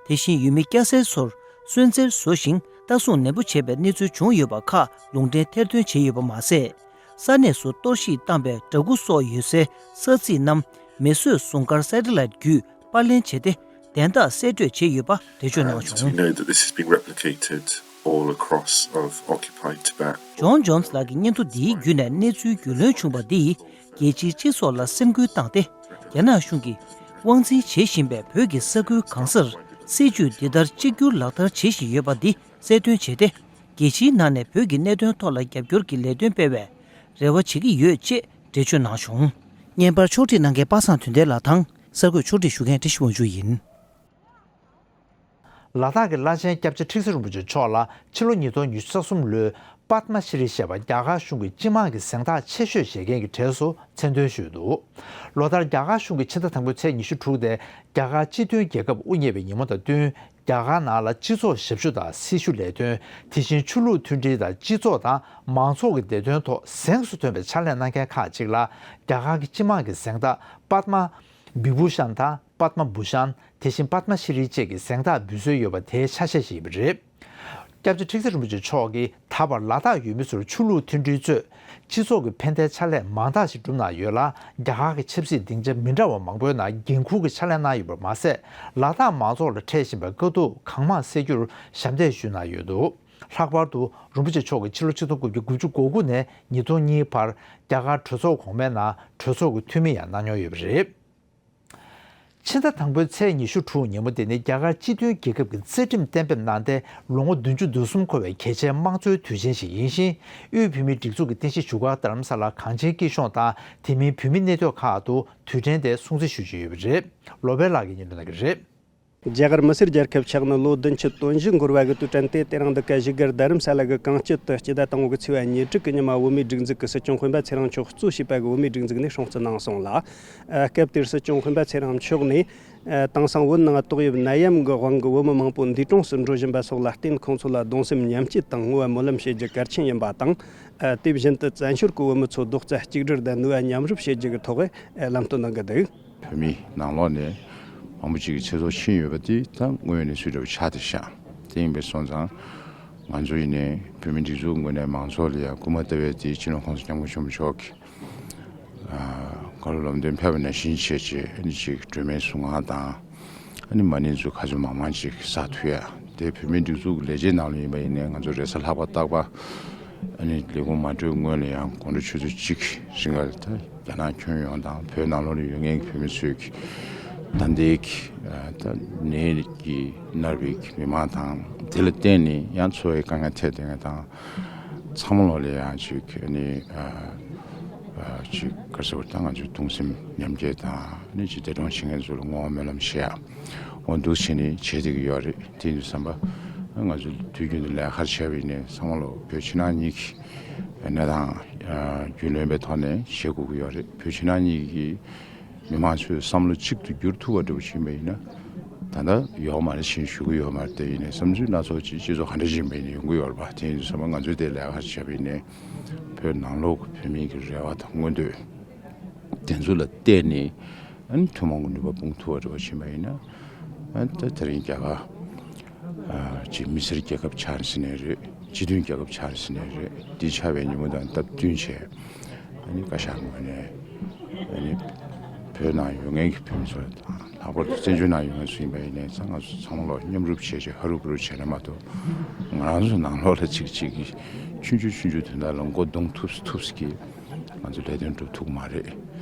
དེ་བཞིན་ཡུལ་མི་སྐྱ་སེར་ཚོར་གསོན་རྩེར་བཟོ་ཞིང་ལྟ་སྲུང་ནན་པོ་བྱས་པའི་གནས་ཚུལ་བྱུང་ཡོད་པ་ཁག་ལུང་འདྲེན་ཐེར་འདོན་བྱས་ཡོད་པ་མ་ཟད། ས་གནས་སུ་གཏོར་བཤིག་བཏང་པའི་འདྲ་སྐུ་སོགས་ཡོད་སའི་ས་ཚིགས་རྣམས་མེ་གསོད་སྲུང་སྐར་སེ་ཊི་ལའེ་ཊི་བརྒྱུད་པར་ལེན་བྱས་ཏེ། དན་རྟགས་གསལ་སྤྲོད་བྱས་ཡོད་པ་འགྲེལ་བརྗོད་གནང་བྱུང་། We know that this is being replicated all across of occupied Tibet. ཇོན་ཇོན་སི་ལགས་ཀྱི་སྙན་ཐོ་འདིའི་བརྒྱུད་ནས་གནས་ཚུལ་རྒྱུས་ལོན་བྱུང་བ་འདིས་རྒྱལ་སྤྱིའི་སྤྱི་ཚོགས་ལ་སེམས་འགུལ་བཏང་སྟེ། རྒྱ་ནག་གཞུང་གིས་དབང་འཛིན་བྱེད་བཞིན་པའི་བོད་ཀྱི་ས་ཁུལ་གང་སར་སྲིད་ཇུས་འདི་ལྟར་གཅིག་གྱུར་ལག་བསྟར་བྱེད་བཞིན་ཡོད་པ་འདི་གསལ་སྟོན་བྱས་ཏེ། རྒྱལ་སྤྱིའི་ནང་ནས་བོད་ཀྱི་གནད་དོན་ཐོག་ལ་རྒྱབ་སྐྱོར་གྱི་ལས་དོན་སྤེལ་བའི་རེ་བ་བྱེད་ཀྱི་ཡོད་ཅེས་འགྲེལ་བརྗོད་གནང་བྱུང་། བརྙན་པར་ཕྱོགས་སྒྲིག་གནང་མཁན་པ་སངས་དོན་ལྡན་ལགས་དང་གསར་འགོད་ཕྱོགས་སྒྲིག་ཞུ་མཁན་བཀྲ་ཤིས་དབང་ཕྱུག་ཡིན། ལ་དྭགས་ཀྱི་བླ་ཆེན་སྐྱབས་རྗེ་ཁྲི་ཟུར་རིན་པོ་ཆེ་མཆོག་ལ་ཕྱི་ལོ་ཉིས་སྟོང་ཉི་ཤུ་རྩ་གསུམ་ལོའི་པདྨ་ཤྲི་རི་ཞེས་པ་རྒྱ་གར་གཞུང་གི་སྤྱི་དམངས་ཀྱི་གཟེངས་རྟགས་ཆེ་ཤོས་བཞེས་མཁན་གྱི་གྲས་སུ་མཚན་འདོན་ཞུས་འདུག། ལོ་ལྟར་རྒྱ་གར་གཞུང་གི་ཕྱི་ཟླ་དང་པོའི་ཚེས་ཉི་ཤུ་དྲུག་སྟེ་རྒྱ་གར་སྤྱི་མཐུན་རྒྱལ་ཁབ་དབུ་བརྙེས་པའི་ཉིན་མོ་དང་བསྟུན། རྒྱ་གར་ནང་ལ་སྤྱི་ཚོགས་ཞབས་ཞུ་དང་སྲི་ཞུ་ལས་དོན། དེ་བཞིན་ཆོས་ལུགས་མཐུན་སྒྲིལ་དང་སྤྱི་ཚོགས་དང་མང་ཚོགས་ཀྱི་བདེ་དོན་ཐོག་གཟེངས་སུ་ཐོན་པའི་ཕྱག་ལས་གནང་མཁན་ཁག་ཅིག་ལ་རྒྱ་གར་གྱི་སྤྱི་དམངས་ཀྱི་གཟེངས་རྟགས་པདྨ་བི་བྷུ་ཤན་དང་པདྨ་བྷུ་ཤན། དེ་བཞིན་པདྨ་ཤྲི་རི་བཅས་ཀྱི་གཟེངས་རྟགས་འབུལ་སྲོལ་ཡོད་པ་དེའི་ཆ་ཤས་ཤིག་ཡིན་པ་རེད། སྐྱབས་རྗེ་ཁྲི་ཟུར་རིན་པོ་ཆེ་མཆོག་གིས་ད་བར་ལ་དྭགས་ཡུལ་མི་ཚོར་ཆོས་ལུགས་མཐུན་སྒྲིལ་གཙོས་སྤྱི་ཚོགས་ཀྱི་ཕན་བདེའི་ཕྱག་ལས་མང་དག་ཞིག་བསྒྲུབས་གནང་ཡོད་ལ། རྒྱ་གར་གྱི་ཆབ་སྲིད་སྡིངས་ཆ་མི་འདྲ་བ་མང་པོའི་ནང་འགན་འཁུར་གྱི་ཕྱག་ལས་གནང་ཡོད་པར་མ་ཟད། ལ་དྭགས་མང་ཚོགས་ལ་འཕྲད་བཞིན་པའི་དཀའ་སྡུག་གང་མང་སེལ་རྒྱུར་ཞབས་འདེགས་ཞུས་གནང་ཡོད་འདུག། ལྷག་པར་དུ་རིན་པོ་ཆེ་མཆོག་གིས་ཕྱི་ལོ་ཆིག་སྟོང་དགུ་བརྒྱ་དགུ་བཅུ་གོ་དགུ་ནས་ཉིས་སྟོང་གཉིས་བར་རྒྱ་གར་གྲོས་ཚོགས་གོང་མའི་ནང་གྲོས་ཚོགས་ཀྱི་འཐུས་མི་ཡང་གནང་མྱོང་ཡོད་པ་རེད། ཕྱི་ཟླ་དང་པོའི་ཚེས་ཉི་ཤུ་དྲུག་ཉིན་མོ་དེ་ནི་རྒྱ་གར་སྤྱི་མཐུན་རྒྱལ་ཁབ་ཀྱི་རྩ་ཁྲིམས་གཏན་འབེབས་གནང་སྟེ་ལོ་ངོ་བདུན་ཅུ་དོན་གསུམ་འཁོར་བའི་གལ་ཆེའི་དམངས་གཙོའི་དུས་ཆེན་ཞིག་ཡིན་ཞིང་། དབུས་བོད་མིའི་སྒྲིག་འཛུགས་ཀྱི་རྟེན་གཞི་བཞུགས་སྒར་རྡ་རམ་ས་ལ་གངས་ཅན་སྐྱིད་གཤོངས་དང་དེ་མིན་བོད་མིའི་གནས་སྡོད་ཁག་ཏུ་དུས་དྲན་དེ་སྲུང་བརྩི་ཞུ་བཞིན་ཡོད་པ་རེད། བློ་བྷེ་ལགས་ཀྱིས་སྙན་སྒྲོན་གནང་གི་རེད། རྒྱ་གར་མི་སེར་རྒྱལ་ཁབ་ཆགས་ནས་ལོ་བདུན་ཅུ་དོན་བཞི་འཁོར་བ་གི་དུས་དྲན་དེ་དེ་རིང་འདི་ག་བཞུགས་སྒར་རྡ་རམ་ས་ལ་གི་གངས་སྐྱིད་དུ་སྤྱི་ཟླ་དང་པོ་གི་ཚེས་པ་ཉེར་དྲུག་གི་ཉི་མ་བོད་མིའི་སྒྲིག་འཛུགས་ཀྱི་སྲིད་སྐྱོང་སྤེན་པ་ཚེ་རིང་མཆོག་གཙོས་བྱས་པ་གི་བོད་མིའི་སྒྲིག་འཛུགས་ནས་སྲུང་བརྩི་གནང་སོང་ལ། ཨ། སྐབས་དེར་སྲིད་སྐྱོང་སྤེན་པ་ཚེ་རིང་མཆོག་ནས། ཨ། དེང་སང་བོད་ནང་ཏོག་དབྱིབས་ནད་ཡམས་ཀྱི་དབང་གིས་བོད་མི་མང་པོ་འདས་གྲོངས་སུ་འགྲོ་བཞིན་པ་སོགས་ལ་བརྟེན། ཁོང་ཚོ་ལ་གདུང་སེམས་མཉམ་སྐྱེད་དང་བསྔོ་བ་སྨོན་ལམ་བྱེད་རྒྱུ་གལ་ཆེན་ཡིན་པ་དང་། ཨ། དེ་བཞིན་དུ་བཙན་བྱོལ་གྱི་བོད་མི་ཚོ་རྡོག་རྩ་གཅིག་སྒྲིལ་དང་ནུས་པ་མཉམ་རུབ་བྱེད་རྒྱུ་གི་ཐོག་ལམ་སྟོན་གནང་གི་འདུག། བོད་མི་ནང་ལོགས་ནས་མང་པོ་ཅིག་གིས་ཚེ་སྲོག་ཤི་ཡོད་པ་དེ་ད་དངོས་ཡོད་གནས་ཚུལ་འདྲ་བོ་ཆགས་བསྡད་ཤག། དེ་ཡིན་པ་སོང་ཙང་ང་ཚོ་ཡིན་ནའི་བོད་མི་སྒྲིག་འཛུགས་ངོས་ནས་མང་ཚོགས་ལ་ཡང་སྐུལ་མ་བཏབ་ཡས་དེ་སྤྱི་ནོར་༸གོང་ས་༸སྐྱབས་མགོན་ཆེན་པོ་མཆོག་གིས་ཨ། བཀའ་སློབ་ལམ་སྟོན་ཕེབས་པ་ནང་བཞིན་བྱས་བྱས་ཨ་ནི་ཅིག་སྒྲོལ་མའི་གཟུངས་སྔགས་དང་། ཨ་ནི་མ་ཎི་ཚུ་ག་ཚོད་མང་མང་ཅིག་བསགས་ཐུབ་ཡ། དེ་བོད་མིའི་སྒྲིག་འཛུགས་ཀྱི་ལས་བྱེད་ནང་ལ་ཡིན་པ་ཡིན་ནའི་ང་ཚོ་རེས་གཟའ་ལྷག་པ་རྟག་པར་ཨ་ནི་ལས་ཁུངས་མ་གྲོལ་སྔོན་ལ་ཡང་དགོང་དྲོ་ཆུ་ཚོད་གཅིག་རིང་ལ་ད་རྒྱ་ནག་ཁྱོན་ཡོངས་དང་བོད་ནང་ལོགས་ལ་ཡོད་མཁན་གྱི་བོད་མི་ཚོས་ཀྱི་ད་ལྟའི་གི་ཨ་ད་ནད་ཀྱིས་མནར་བའི་གི་མི་མང་དང་དེ་ལ་བརྟེན་ནས་ཡང་འཚོ་བའི་དཀའ་ངལ་འཕྲད་བསྡད་མཁན་དང་། ཚང་མ་ལོག་ལ་ཡང་ཅིག་ཨ་ནི་ཨ་ཨ་ཅིག་ག་རེ་ཟེར་བ་དང་ང་ཚོའི་གདུང་སེམས་མཉམ་སྐྱེད་དང་ཨ་ནི་ཅིག་འདས་གྲོངས་བྱེད་མཁན་ཚོ་ལ་བསྔོ་བ་སྨོན་ལམ་བྱེད་ཡ་འོ་འདུག་བྱས་ནས་བྱེད་བསྡད་ཀྱི་ཡོད་རེད། དེ་ཡིན་དུས་ཙམ་པ་ང་ཚོ་དུས་རྒྱུན་དུ་ལས་ཀ་བྱས་པ་ཡིན་ནའི་ཚང་མ་ལོག་བོད་ཕྱི་ནང་གཉིས་ཀྱི་གནས་སྟངས་ཨ་རྒྱུས་ལོན་པའི་ཐོག་ནས་བྱེད་དགོས་ཀྱི་ཡོད་རེད། བོད་ཕྱི་ནང་གཉིས་ཀྱི་མི་མང་ཚོའི་བསམ་བློ་གཅིག་ཏུ་བསྒྱུར་ཐུབ་པ་འདྲ་པོ་ཕྱིན་པ་ཡིན་ན། ད་ལྟ་ཡོད་མ་རེད་ཕྱིན་ཞུ་གི་ཡོད་མ་རེད། དེ་ཡིན་ནའི་བསམ་ཚུལ་སྣ་ཚོགས་ཅིག་སྤྱི་ཚོགས་ག་འདྲ་ཞིག་ཡིན་པ་ཡིན་ནའི་ཡོང་གི་ཡོད་རེད་པ། དེ་ཡིན་དུས་ཙམ་པ་ང་ཚོས་དེ་ལས་ཀ་བྱས་པ་ཡིན་ནའི་བོད་ནང་ལོགས་ཀྱི་བོད་མིའི་གི་རེ་བ་དང་མངོན་འདོད་དེ་ཚོ་ལ་བལྟས་ནས་ཨ་ནི་ཐུན་མོང་གི་ནུས་པ་སྤུངས་ཐུབ་པ་འདྲ་པོ་ཕྱིན་པ་ཡིན་ན། ཨ་ནི་ད་དེ་རིང་རྒྱ་གར་ཨ་ཅིག་མི་སེར་རྒྱལ་ཁབ་ཆགས་ཟིན་ནའི་རེད། སྤྱི་མཐུན་རྒྱལ་ཁབ་ཆགས་ཟིན་ནའི་རེད། འདི་ཆགས་པའི་ཉིན་མོ་དང་སྟབས་བསྟུན་བྱས། ཨ་ནི་བཀའ་ཤག་ངོས་ནས་ཨ་ནི་བོད་ནང་ཡོད་མཁན་གྱི་བོད་མི་ཚོ་དང་ལྷག་པར་དུ་བཙན་བྱོལ་ནང་ཡོད་མཁན་ཚོ་ཡིན་པ་ཡིན་ནའི་ང་ཚོ་ཚང་མ་ལོག་མཉམ་རུབ་བྱས་བྱས་ཧ་རུ་བུ་རུ་བྱས་ན་མ་གཏོགས་ང་རང་ཚོ་ནང་ལོགས་ལ་གཅིག་གཅིག་གིས་ཆུང་ཆུང་ཆུང་ཆུང་དོན་དག་ལ་མགོ་རྡུང་ཐུབ་སི་ཐུབ་སི་གིས་ང་ཚོ་ལས་དོན་སྒྲུབ་ཐུབ་ཀྱི་མ་རེད།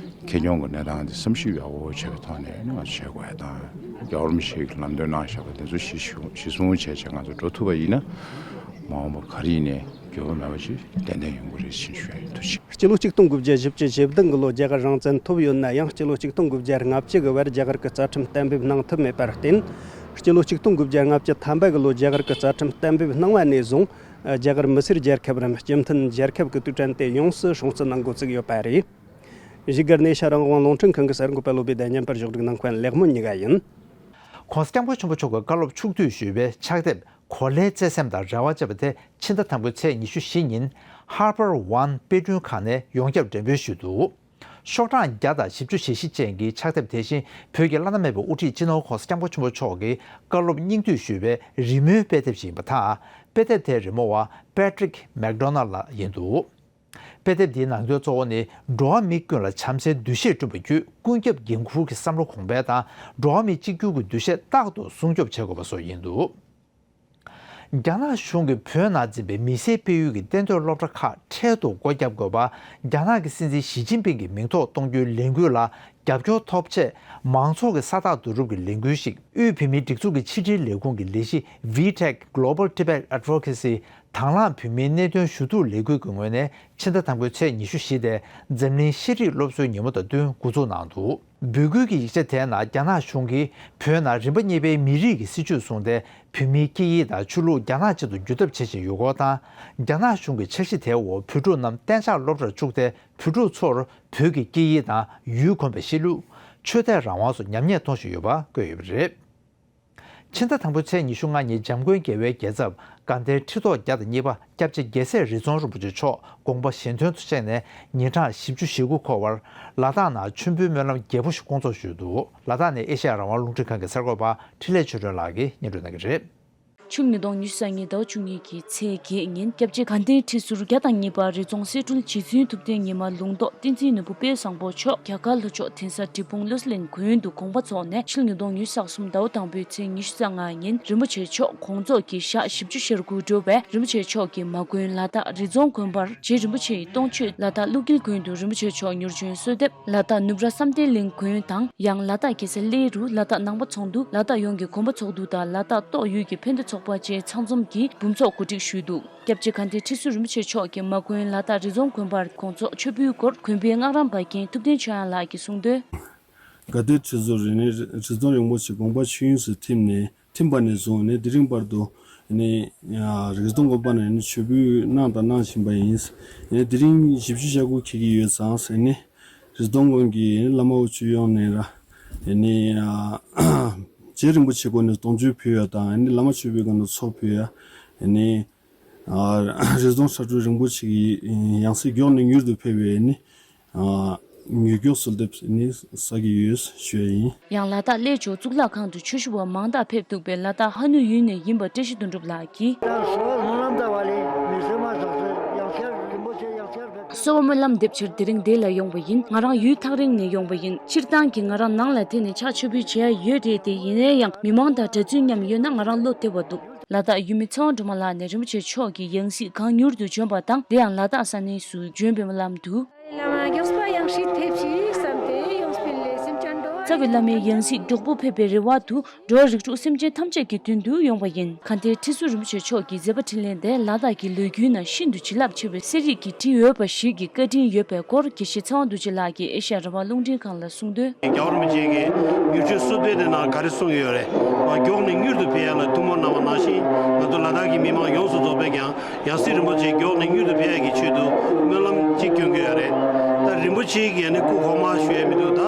ཁེ་གྱོང་གི་གནས་སྟངས་འདི་བསམ་ཞིབ་ཡག་པོ་བྱས་པའི་ཐོག་ནས་ང་ཚོ་བྱེད་དགོས་ཡ་དང་རྒྱལ་བ་རིན་པོ་ཆེ་གིས་ལམ་སྟོན་གནང་བཞག་པ་དེ་ཚོ་གཞི་གཞི་བཟུང་བྱས་བྱས་ང་ཚོ་འགྲོ་ཐུབ་པ་ཡིན་ན་མ་འོངས་པ་ག་རེ་ཡིན་ནའི། འགྱུར་བ་མེད་པ་ཞིག་ཏན་ཏན་ཡོང་གི་རེད་ཅེས་ཞུ་ཡ་ཡིན། ཐུགས་རྗེ་ཆེ། སྤྱི་ལོ་ཆིག་སྟོང་དགུ་བརྒྱ་བཞི་བཅུ་ཞེ་བདུན་གི་ལོ་རྒྱ་གར་རང་བཙན་ཐོབ་ཡོད་ན་ཡང་སྤྱི་ལོ་ཆིག་སྟོང་དགུ་བརྒྱ་ལྔ་བཅུ་གི་བར་རྒྱ་གར་གྱི་རྩ་ཁྲིམས་གཏན་འབེབས་གནང་ཐུབ་མེད་པར་བརྟེན། སྤྱི་ལོ་ཆིག་སྟོང་དགུ་བརྒྱ་ལྔ་བཅུ་ཐམ་པ་གི་ལོ་རྒྱ་གར་གྱི་རྩ་ཁྲིམས་གཏན་འབེབས་གནང་བ་ནས་བཟུང་རྒྱ་གར་མི་སེར་རྒྱལ་ཁབ་རམ་སྤྱི་མཐུན་རྒྱལ་ཁབ་ཀྱི་དུས་དྲན་དེ་ཡོངས་སུ་སྲུང་བརྩི་གནང་འགོ་བཙུགས་ཡོད་པ་རེད། བཞུགས་སྒར་ནས་ཤར་རང་དབང་རླུང་འཕྲིན་ཁང་གི་གསར་འགོད་པ་བློ་བྷེ་དང་བརྙན་པར་ཕྱོགས་སྒྲིག་གནང་མཁན་ལེགས་སྨོན་གཉིས་ཀ་ཡིན། ྋགོང་ས་ྋསྐྱབས་མགོན་ཆེན་པོ་མཆོག་གི་བཀའ་སློབ་ཕྱོགས་བསྡུས་ཞུས་པའི་ཕྱག་དེབ་གོ་ལའི་བརྩེ་སེམས་དང་རེ་བ་ཅེས་པ་དེ་ཕྱི་ཟླ་དང་པོའི་ཚེས་ཉི་ཤུ་བཞི་ཉིན་Harper One དཔེ་སྐྲུན་ཁང་ནས་ཡོངས་ཁྱབ་འགྲེམས་སྤེལ་ཞུས་འདུག། ཤོག་གྲངས་བརྒྱ་དང་བཞི་བཅུ་ཞེ་བཞི་ཅན་གྱི་ཕྱག་དེབ་དེ་བཞིན་བོད་ཀྱི་བླ་ན་མེད་པའི་དབུ་ཁྲིད་སྤྱི་ནོར་༸གོང་ས་༸སྐྱབས་མགོན་ཆེན་པོ་མཆོག་གི་བཀའ་སློབ་སྙིང་བསྡུས་ཞུས་པའི་རི་མོའི་དཔེ་དེབ་ཞིག་ཡིན་པ་དང་། དཔེ་དེབ་དེའི་རི་མོ་བ་Patrick McDonald་ལགས་ཡིན་འདུག་དཔེ་དེབ་འདིའི་ནང་དོན་གཙོ་བོ་ནི་འགྲོ་བ་མི་ཀུན་ལ་བྱམས་བརྩེའི་འདུ་ཤེས་བསྐྲུན་པ་བརྒྱུད་ཀུན་ཁྱབ་འགན་འཁུར་གྱི་བསམ་བློ་གོང་འཕེལ་དང་། འགྲོ་བ་མི་གཅིག་གྱུར་གྱི་འདུ་ཤེས་རྟག་ཏུ་སྲུང་སྐྱོབ་བྱེད་དགོས་པ་སོགས་ཡིན་འདུག་རྒྱ་ནག་གཞུང་གིས་བོད་ནང་འཛིན་པའི་མི་སེར་སྤེལ་ཡུལ་གྱི་གཏན་སྡོད་སློབ་གྲྭ་ཁག་འཕྲལ་དུ་སྒོ་བརྒྱབ་དགོས་པ། རྒྱ་ནག་གི་སྲིད་འཛིན་ཞི་ཅིན་ཕིང་གི་མིང་ཐོག་གཏོང་རྒྱུའི་ལས་འགུལ་ལ་རྒྱབ་སྐྱོར་ཐོབ་ཆེད། མང་ཚོགས་ཀྱི་ས་རྟགས་བསྡུ་རུབ་ཀྱི་ལས་འགུལ་ཞིག་དབུས་བོད་མིའི་སྒྲིག་འཛུགས་ཀྱི་ཕྱི་དྲིལ་ལས་ཁུངས་ཀྱི་ལས་གཞི་VTAC Global Tibet Advocacy། དང་བླངས་བོད་མིའི་གནད་དོན་ཞུ་གཏུག་ལས་འགུལ་གྱི་ངོས་ནས་ཕྱི་ཟླ་དང་པོའི་ཚེས་ཉི་ཤུ་བཞི་སྟེ་འཛམ་གླིང་ཤེས་རིག་སློབ་གསོའི་ཉིན་མོ་དང་བསྟུན་འགོ་འཛུགས་གནང་འདུག་འབོད་སྐུལ་གྱི་ཡིག་ཆ་དེའི་ནང་རྒྱ་ནག་གཞུང་གིས་བོད་ནང་རིམ་པ་གཉིས་པའི་མི་རིགས་ཀྱི་སྲིད་བྱུས་བཟུང་སྟེ། བོད་མིའི་སྐད་ཡིག་དང་ཆོས་ལུགས་རྒྱ་ནག་ཅན་དུ་བསྒྱུར་ཐབས་བྱེད་བཞིན་ཡོད་སྐོར་དང་། རྒྱ་ནག་གཞུང་གི་འཆར་གཞི་དེའི་འོག་བོད་ཕྲུག་རྣམས་གཏན་འཇགས་སློབ་གྲྭར་བཅུག་སྟེ། བོད་ཕྲུག་ཚོར་བོད་ཀྱི་སྐད་ཡིག་དང་ཡུལ་གོམས་པའི་གཤིས་ལུགས། ཆོས་དད་རང་དབང་སོགས་ཉམས་ཉེས་གཏོང་བཞིན་ཡོད་པ་བཀོད་ཡོད་པ་རེད། ཕྱི་ཟླ་དང་པོའི་ཚེས་ཉི་ཤུ་ལྔ་ཉིན་འཇམ་མགོན་རྒྱལ་བའི་རྒྱལ་ཚབ་དགའ་ལྡན་ཁྲི་ཐོག་བརྒྱ་དང་གཉིས་པ་སྐྱབས་རྗེ་རྒྱལ་སྲས་རི་རྫོང་རིན་པོ་ཆེ་མཆོག་དགོངས་པ་གཞན་དོན་དུ་གཤེགས་ནས་ཉིན་གྲངས་བཞི་བཅུ་ཞེ་དགུ་འཁོར་བར། ལ་དྭགས་ནང་མཆོད་འབུལ་སྨོན་ལམ་རྒྱས་པོ་ཞིག་སྐོང་ཚོགས་ཞུས་འདུག་ལ་དྭགས་ནས་ཨེ་ཤེ་ཡ་རང་དབང་རླུང་འཕྲིན་ཁང་གི་གསར་འགོད་པ་འཕྲིན་ལས་ཆོས་སྒྲོན་ལགས་ཀྱིས་སྙན་སྒྲོན་གནང་གི་རེད། ཕྱི་ལོ་ཉིས་སྟོང་ཉི་ཤུ་རྩ་གཉིས་ཟླ་བ་བཅུ་གཉིས་ཀྱི་ཚེས་བརྒྱད་ཉིན་སྐྱབས་རྗེ་དགའ་ལྡན་ཁྲི་ཟུར་བརྒྱ་དང་གཉིས་པ་རི་རྫོང་གསེར་སྦྲུལ་རྗེ་བཙུན་ཐུབ་བསྟན་ཉི་མ་ལུང་རྟོགས་བསྟན་འཛིན་ནོར་བུ་དཔལ་བཟང་པོ་མཆོག་རྒྱ་གར་ལྷོ་ཕྱོགས་གདན་ས་འབྲས་སྤུངས་ཀླུ་གླིང་དགོན་དུ་དགོངས་པ་རྫོགས་ནས། ཕྱི་ལོ་ཉིས་སྟོང་ཉི་ཤུ་རྩ་གསུམ་ཟླ་བ་དང་པོའི་ཚེས་ཉི་ཤུ་རྩ་ལྔ་ཉིན་རིན་པོ་ཆེ་མཆོག་དགོངས་རྫོགས་ཀྱི་ཞག་བཞི་བཅུ་ཞེ་དགུ་འགྲོ་བའི་རིན་པོ་ཆེ་མཆོག་གི་མ་དགོན་ལ་དྭགས་རི་རྫོང་དགོན་པར་རྗེ་རིན་པོ་ཆེའི་སྟོང་མཆོད། ལ་དྭགས་ཀླུ་དཀར་དགོན་དུ་རིན་པོ་ཆེ་མཆོག་མྱུར་བྱོན་གསོལ་འདེབས། ལ་དྭགས་ནུབ་ར་བསམ་གཏན་གླིང་དགོན་དང་། ཡང་ལ་དྭགས་རྒྱལ་ས་གླེ་རུ། ལ་དྭགས་ནང་པ་ཚོགས་འདུ། ལ་དྭགས་ཡོངས་ཀྱི་དགོན་པ་ཚོགས་འདུ་དང་ལ་དྭགས་ཏོག་དབྱིབས་ཀྱི་ཕན་བདེ་ཚོགས་པ་བཅས་ཚང་འཛོམས་ཀྱིས་འབུམ་ཚོགས་གོ་སྒྲིག་ཞུས་འདུག་སྐྱབས་རྗེ་དགའ་ལྡན་ཁྲི་ཟུར་རིན་པོ་ཆེ་མཆོག་གི་མ་དགོན་ལ་དྭགས་རི་རྫོང་དགོན་པར་དགོངས་རྫོགས་མཆོད་འབུལ་སྐོར་དགོན་པའི་སྔགས་རམས་པ་མཁན་ཐུབ་བསྟན་ཆོས་དབྱངས་ལགས་ཀྱིས་གསུངས་དོན། དགའ་ལྡན་ཁྲི་ཟུར་རེ་ནི་རི་རྫོང་རིན་པོ་ཆེ་དགོངས་པ་ཆོས་དབྱིངས་སུ་ཐིམ་ནས། ཐིམ་པ་ནས་བཟུང་ནས་དེ་རིང་བར་དུ་ནི་རི་རྫོང་དགོན་པ་ནས་ནི་མཆོད་འབུལ་གནང་དང་གནང་བཞིན་པ་ཡིན། ནི་དེ་རིང་བཞི་བཅུ་ཞེ་དགུ་འཁེལ་གྱི་ཡོད་ཙང་ཟེར་ནི་རི་རྫོང་དགོན་གྱི་བླ་མ་དབུ་ཆོས་ཡོངས་ནས་ར་ནི་རྗེ་རིན་པོ་ཆེ་སྐུ་ནས་དོང་མཆོད་ཕུལ་ཡ་དང་ནི་བླ་མ་མཆོད་པའི་སྒང་དུ་ཚོགས་ཕུལ་ཡ་ནི། རི་རྫོང་ཁྲ་འབྲུག་རིན་པོ་ཆེ་གི་ཡང་སྲིད་མགྱོགས་ནས་མྱུར་དུ་ཕེབས་པའི་ནི། ངེས་སྐྱོབ་གསོལ་འདེབས་ནི་བསགས་ཀྱི་ཡོད་ཞུ་ཡ་ཡིན། ཡང་ལ་དྭགས་གླེ་ལྕོག་གཙུག་ལག་ཁང་དུ་ཆོས་ཞུ་བ་མང་དག་ཕེབས་འདུག་པས། ལ་དྭགས་ཧ་ནུ་ཡུལ་ནས་ཡིན་པ་བཀྲ་ཤིས་དོན་གྲུབ་ལགས་ཀྱིས། གསོལ་བ་སྨོན་ལམ་འདེབས་ཕྱིར་དེ་རིང་འདི་ལ་ཡོང་བ་ཡིན། ང་རང་ཡུལ་ཐག་རིང་ནས་ཡོང་བ་ཡིན། སྤྱིར་བཏང་གི་ང་རང་ནང་ལ་དེ་ནས་ཕྱག་མཆོད་འབུལ་བྱེད་ཡ་ཡོད་རེད་དེ། ཡིན་ན་ཡང་མི་མང་དང་འདྲ་བརྩོན་མཉམ་ཡོད་ན་ང་རང་བློ་བདེ་བ་འདུག་ལ་དྭགས་ཡུལ་མི་ཚེ་དབང་སྒྲོལ་མ་ལགས་ནས་རིན་པོ་ཆེ་མཆོག་གི་ཡང་སྲིད་གང་མྱུར་དུ་བྱོན་པ་དང་། དེ་ཡང་ལ་དྭགས་ས་གནས་སུ་བྱོན་པའི་སྨོན་ལམ་འདུག་ལ་མ་མགྱོགས་པ་ཡང་སྲིད་ཐེབས་ཤིག་བསམ་སྟེ་ཡོངས་པའི་ལས་སེམས་ཅན་འགྲོ་བ། རྩ་བའི་བླ་མའི་ཡང་སྲིད་གྲོགས་པོ་ཕེབས་པའི་རེ་བ་དུ་འགྲོ་བ་རིགས་དྲུག་སེམས་ཅན་ཐམས་ཅད་ཀྱི་དོན་དུ་ཡོང་བ་ཡིན། དགའ་ལྡན་ཁྲི་ཟུར་རིན་པོ་ཆེ་མཆོག་གི་མཛད་པ་འཕྲིན་ལས་དེ་ལ་དྭགས་ཀྱི་ལོ་རྒྱུས་ནང་ཤིན་ཏུ་བྱིན་རླབས་ཆེ་བའི་གསེར་ཡིག་གིས་བྲིས་ཡོད་པ་ཞིག་གི་བཀའ་དྲིན་ཡོད་པའི་སྐོར་དགེ་བཤེས་ཚེ་དབང་རྡོ་རྗེ་ལགས་ཀྱིས་ཨེ་ཤ་ཡ་རང་དབང་རླུང་འཕྲིན་ཁང་ལ་གསུངས་དོན། རྒྱལ་བ་རིན་པོ་ཆེ་གིས་མྱུར་མཆོད་གསོལ་འདེབས་དེ་ནང་ག་རེ་གསུངས་ཡོད་རེད། མ་མགྱོགས་ནས་མྱུར་དུ་ཕེབས་ཡ་ལ་ཐུགས་སྨོན་གནང་བ་ནང་བཞིན། ང་ཚོ་ལ་དྭགས་ཀྱི་མི་མང་ཡོངས་སུ་རྫོགས་པས་ཀྱང་ཡང་སྲིད་རིན་པོ་ཆེ་མགྱོགས་ནས་མྱུར་དུ་ཕེབས་ཡ་གི་ཆེད་དུ་སྨོན་ལམ་གཅིག་སྐྱོན་གྱི་ཡོད་རེད། ད་རིན་པོ་ཆེ་གི་ཡ་ནི་སྐུ་གོང་མ་ཞུ་ཡ་མི་འདུག་ད་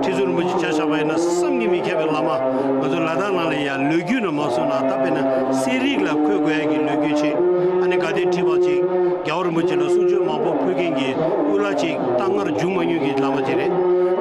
ཁྲི་ཟུར་རིན་པོ་ཆེ་ཆ་བཞག་པ་ཡིན་ན་བསམ་གྱིས་མི་ཁྱབ་པའི་བླ་མ། ང་ཚོ་ལ་དྭགས་ནང་ལ་ཡ་ལོ་རྒྱུས་ནང་མ་སོང་ན་ད་དཔེར་ན་གསེར་ཡིག་ལ་འཁོད་དགོས་ཡ་གི་ལོ་རྒྱུས་ཆེ། ཨ་ནི་དགའ་ལྡན་ཁྲི་པ་ཅིག་རྒྱལ་བ་རིན་པོ་ཆེ་ལ་གསུང་ཆོས་མང་པོ་ཕུལ་མཁན་གྱི་དབུ་བླ་ཅིག་རྟ་མངར་འབྱུང་མ་མྱོང་གི་བླ་མ་ཅིག་རེད།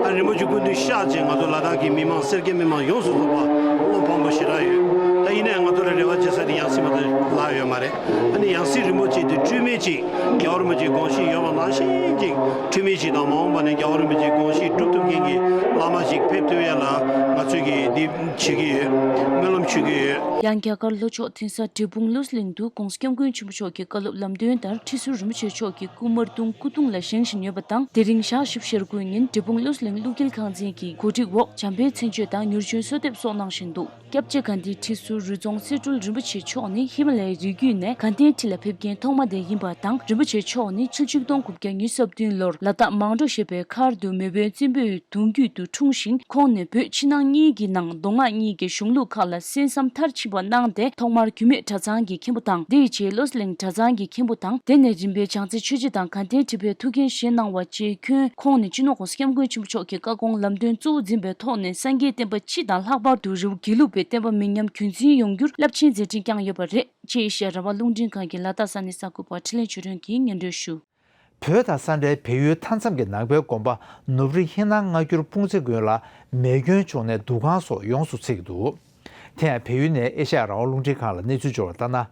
ཨ་རིན་པོ་ཆེ་སྐུ་མདུན་ཤག་ཅིག་ང་ཚོ་ལ་དྭགས་ཀྱི་མི་མང་སེར་སྐྱ་མི་མང་ཡོངས་སུ་རྫོགས་པ་བློ་ཕམ་པོ་ཞེ་དྲག་ཡོད། ད་ཡིན་ན་ཡང་ང་ཚོ་ལ་རེ་བ་བྱེད་ས་དེ་ཡང་སྲིད་མ་གཏོགས་ལྷག་ཡོད་མ་རེད། ཨ་ནི་ཡང་སྲིད་རིན་པོ་ཆེ་དེ་འཁྲུལ་མེད་ཅིག་རྒྱལ་བ་རིན་པོ་ཆེའི་དགོངས་གཞི་ཡོད་པ་ནང་བཞིན་ཅིག་འཁྲུལ་མེད་ཅིག་དང་མ་འོངས་པ་ནས་རྒྱལ་བ་རིན་པོ་ཆེའི་དགོངས་གཞི་སྒྲུབ་ཐུབ་མཁན་གྱི་བླ་མ་ཞིག་ཕེབས་ཐུབ་ཡ་ལ་ང་ཚོས་ཀྱི་འདི་བྱེད་ཀྱི་ཡོད། སྨོན་ལམ་ཞུ་གི་ཡོད། ཡང་རྒྱ་གར་ལྷོ་ཕྱོགས་དེང་སང་འབྲས་སྤུངས་ཀླུ་གླིང་དུ་༸གོང་ས་༸སྐྱབས་མགོན་ཆེན་པོ་མཆོག་གི་བཀའ་སློབ་ལམ་སྟོན་ལྟར་ཁྲི་ཟུར་རིན་པོ་ཆེ་མཆོག་གི་སྐུ་དམར་གདུང་སྐུ་གདུང་ལ་བཞེངས་བཞིན་ཡོད་པ་དང་། དེ་རིང་ཞག་བཞི་བཅུ་ཞེ་དགུ་ཉིན་འབྲས་སྤུངས་ཀླུ་གླིང་ཀླུ་རྒྱལ་ཁང་ཚན་གྱི་གོ་སྒྲིག་འོག་འཇམ་དཔལ་མཚན་བརྗོད་དང་མྱུར་བྱོན་གསོལ་འདེབས་སོགས་གནང་བཞིན་འདུག་སྐྱབས་རྗེ་དགའ་ལྡན་ཁྲི་ཟུར་རི་རྫོང་གསེར་སྦྲུལ་རིན་པོ་ཆེ་མཆོག་ནི་ཧི་མ་ལ་ཡའི་རི་རྒྱུད་ནས་དགའ་ལྡན་ཁྲི་ལ་ཕེབས་མཁན་ཐོག་མ་དེ་ཡིན་པ་དང་། རིན་པོ་ཆེ་མཆོག་ནི་ཕྱི་ལོ་ཆིག་སྟོང་དགུ་བརྒྱ་ཉི་ཤུ་རྩ་བདུན་ལོར་ལ་དྭགས་མང་ཌོ་ཞེས་པའི་མཁར་དུ་མེས་པོའི་བཙན་པོའི་གདུང་རྒྱུད་དུ་འཁྲུངས་ཤིང་། ཁོང་ནི་བོད་ཕྱི་ནང་གཉིས་ཀྱི་ནང་མདོ་སྔགས་གཉིས་ཀྱི་གཞུང་ལུགས་ཁག་ལ་གསན་བསམ་མཐར་ཕྱིན་པ་གནང་སྟེ། ཐོག་མར་རྒྱུད་སྨད་གྲྭ་ཚང་གི་མཁན་པོ་དང་། དེའི་རྗེས་བློ་གླིང་གྲྭ་ཚང་གི་མཁན་པོ་དང་། དེ་ནས་རིམ་པས་བྱང་རྩེ་ཆོས་རྗེ་དང་དགའ་ལྡན་ཁྲི་པའི་ཐུགས་འགན་བཞེས་གནང་བ་བཅས་ཁྱོན། ཁོང་ནི་སྤྱི་ནོར་༸གོང་ས་༸སྐྱབས་མགོན་ཆེན་པོ་མཆོག་གི་བཀའ་དགོངས་ལམ་སྟོན་གཙོ་བོ་འཛིན་པའི་ཐོག་ནས་སངས་རྒྱས་བསྟན་པ་སྤྱི་དང་ལྷག་པར་དུ་རི་བོ་དགེ་ལུགས་པའི་བསྟན་པ་མི་ཉམས་རྒྱུན་འཛིན་ཡོང་རྒྱུར་རླབས་ཆེན་མཛད་འཕྲིན་བསྐྱངས་ཡོད་པ་རེད། ཅེས་ཨེ་ཤེ་ཡ་རང་དབང་རླུང་འཕྲིན་ཁང་གི་ལ་དྭགས་ས་གནས་གསར་འགོད་པ་འཕྲིན་ལས་ཆོས་སྒྲོན་གྱིས་སྙན་སྒྲོན་ཞུ། བོད་དང་ས་འབྲེལ་བལ་ཡུལ་མཐའ་མཚམས་ཀྱི་ནང་པའི་དགོན་པ་ནོར་བུ་རི་ཧི་ནང་སྔ་འགྱུར་སྤུངས་རྩེ་དགོན་ལ་མེ་སྐྱོན་བྱུང་ནས་འདུ་ཁང་སོགས་ཡོངས་སུ་ཚིག་འདུག་དེ་ཡང་བལ་ཡུལ་ནས་ཨེ་ཤ་ཡ་རང་དབང་རླུང་འཕྲིན་ཁང་ལ་གནས་ཚུལ་འབྱོར་བ་ལྟར་ན།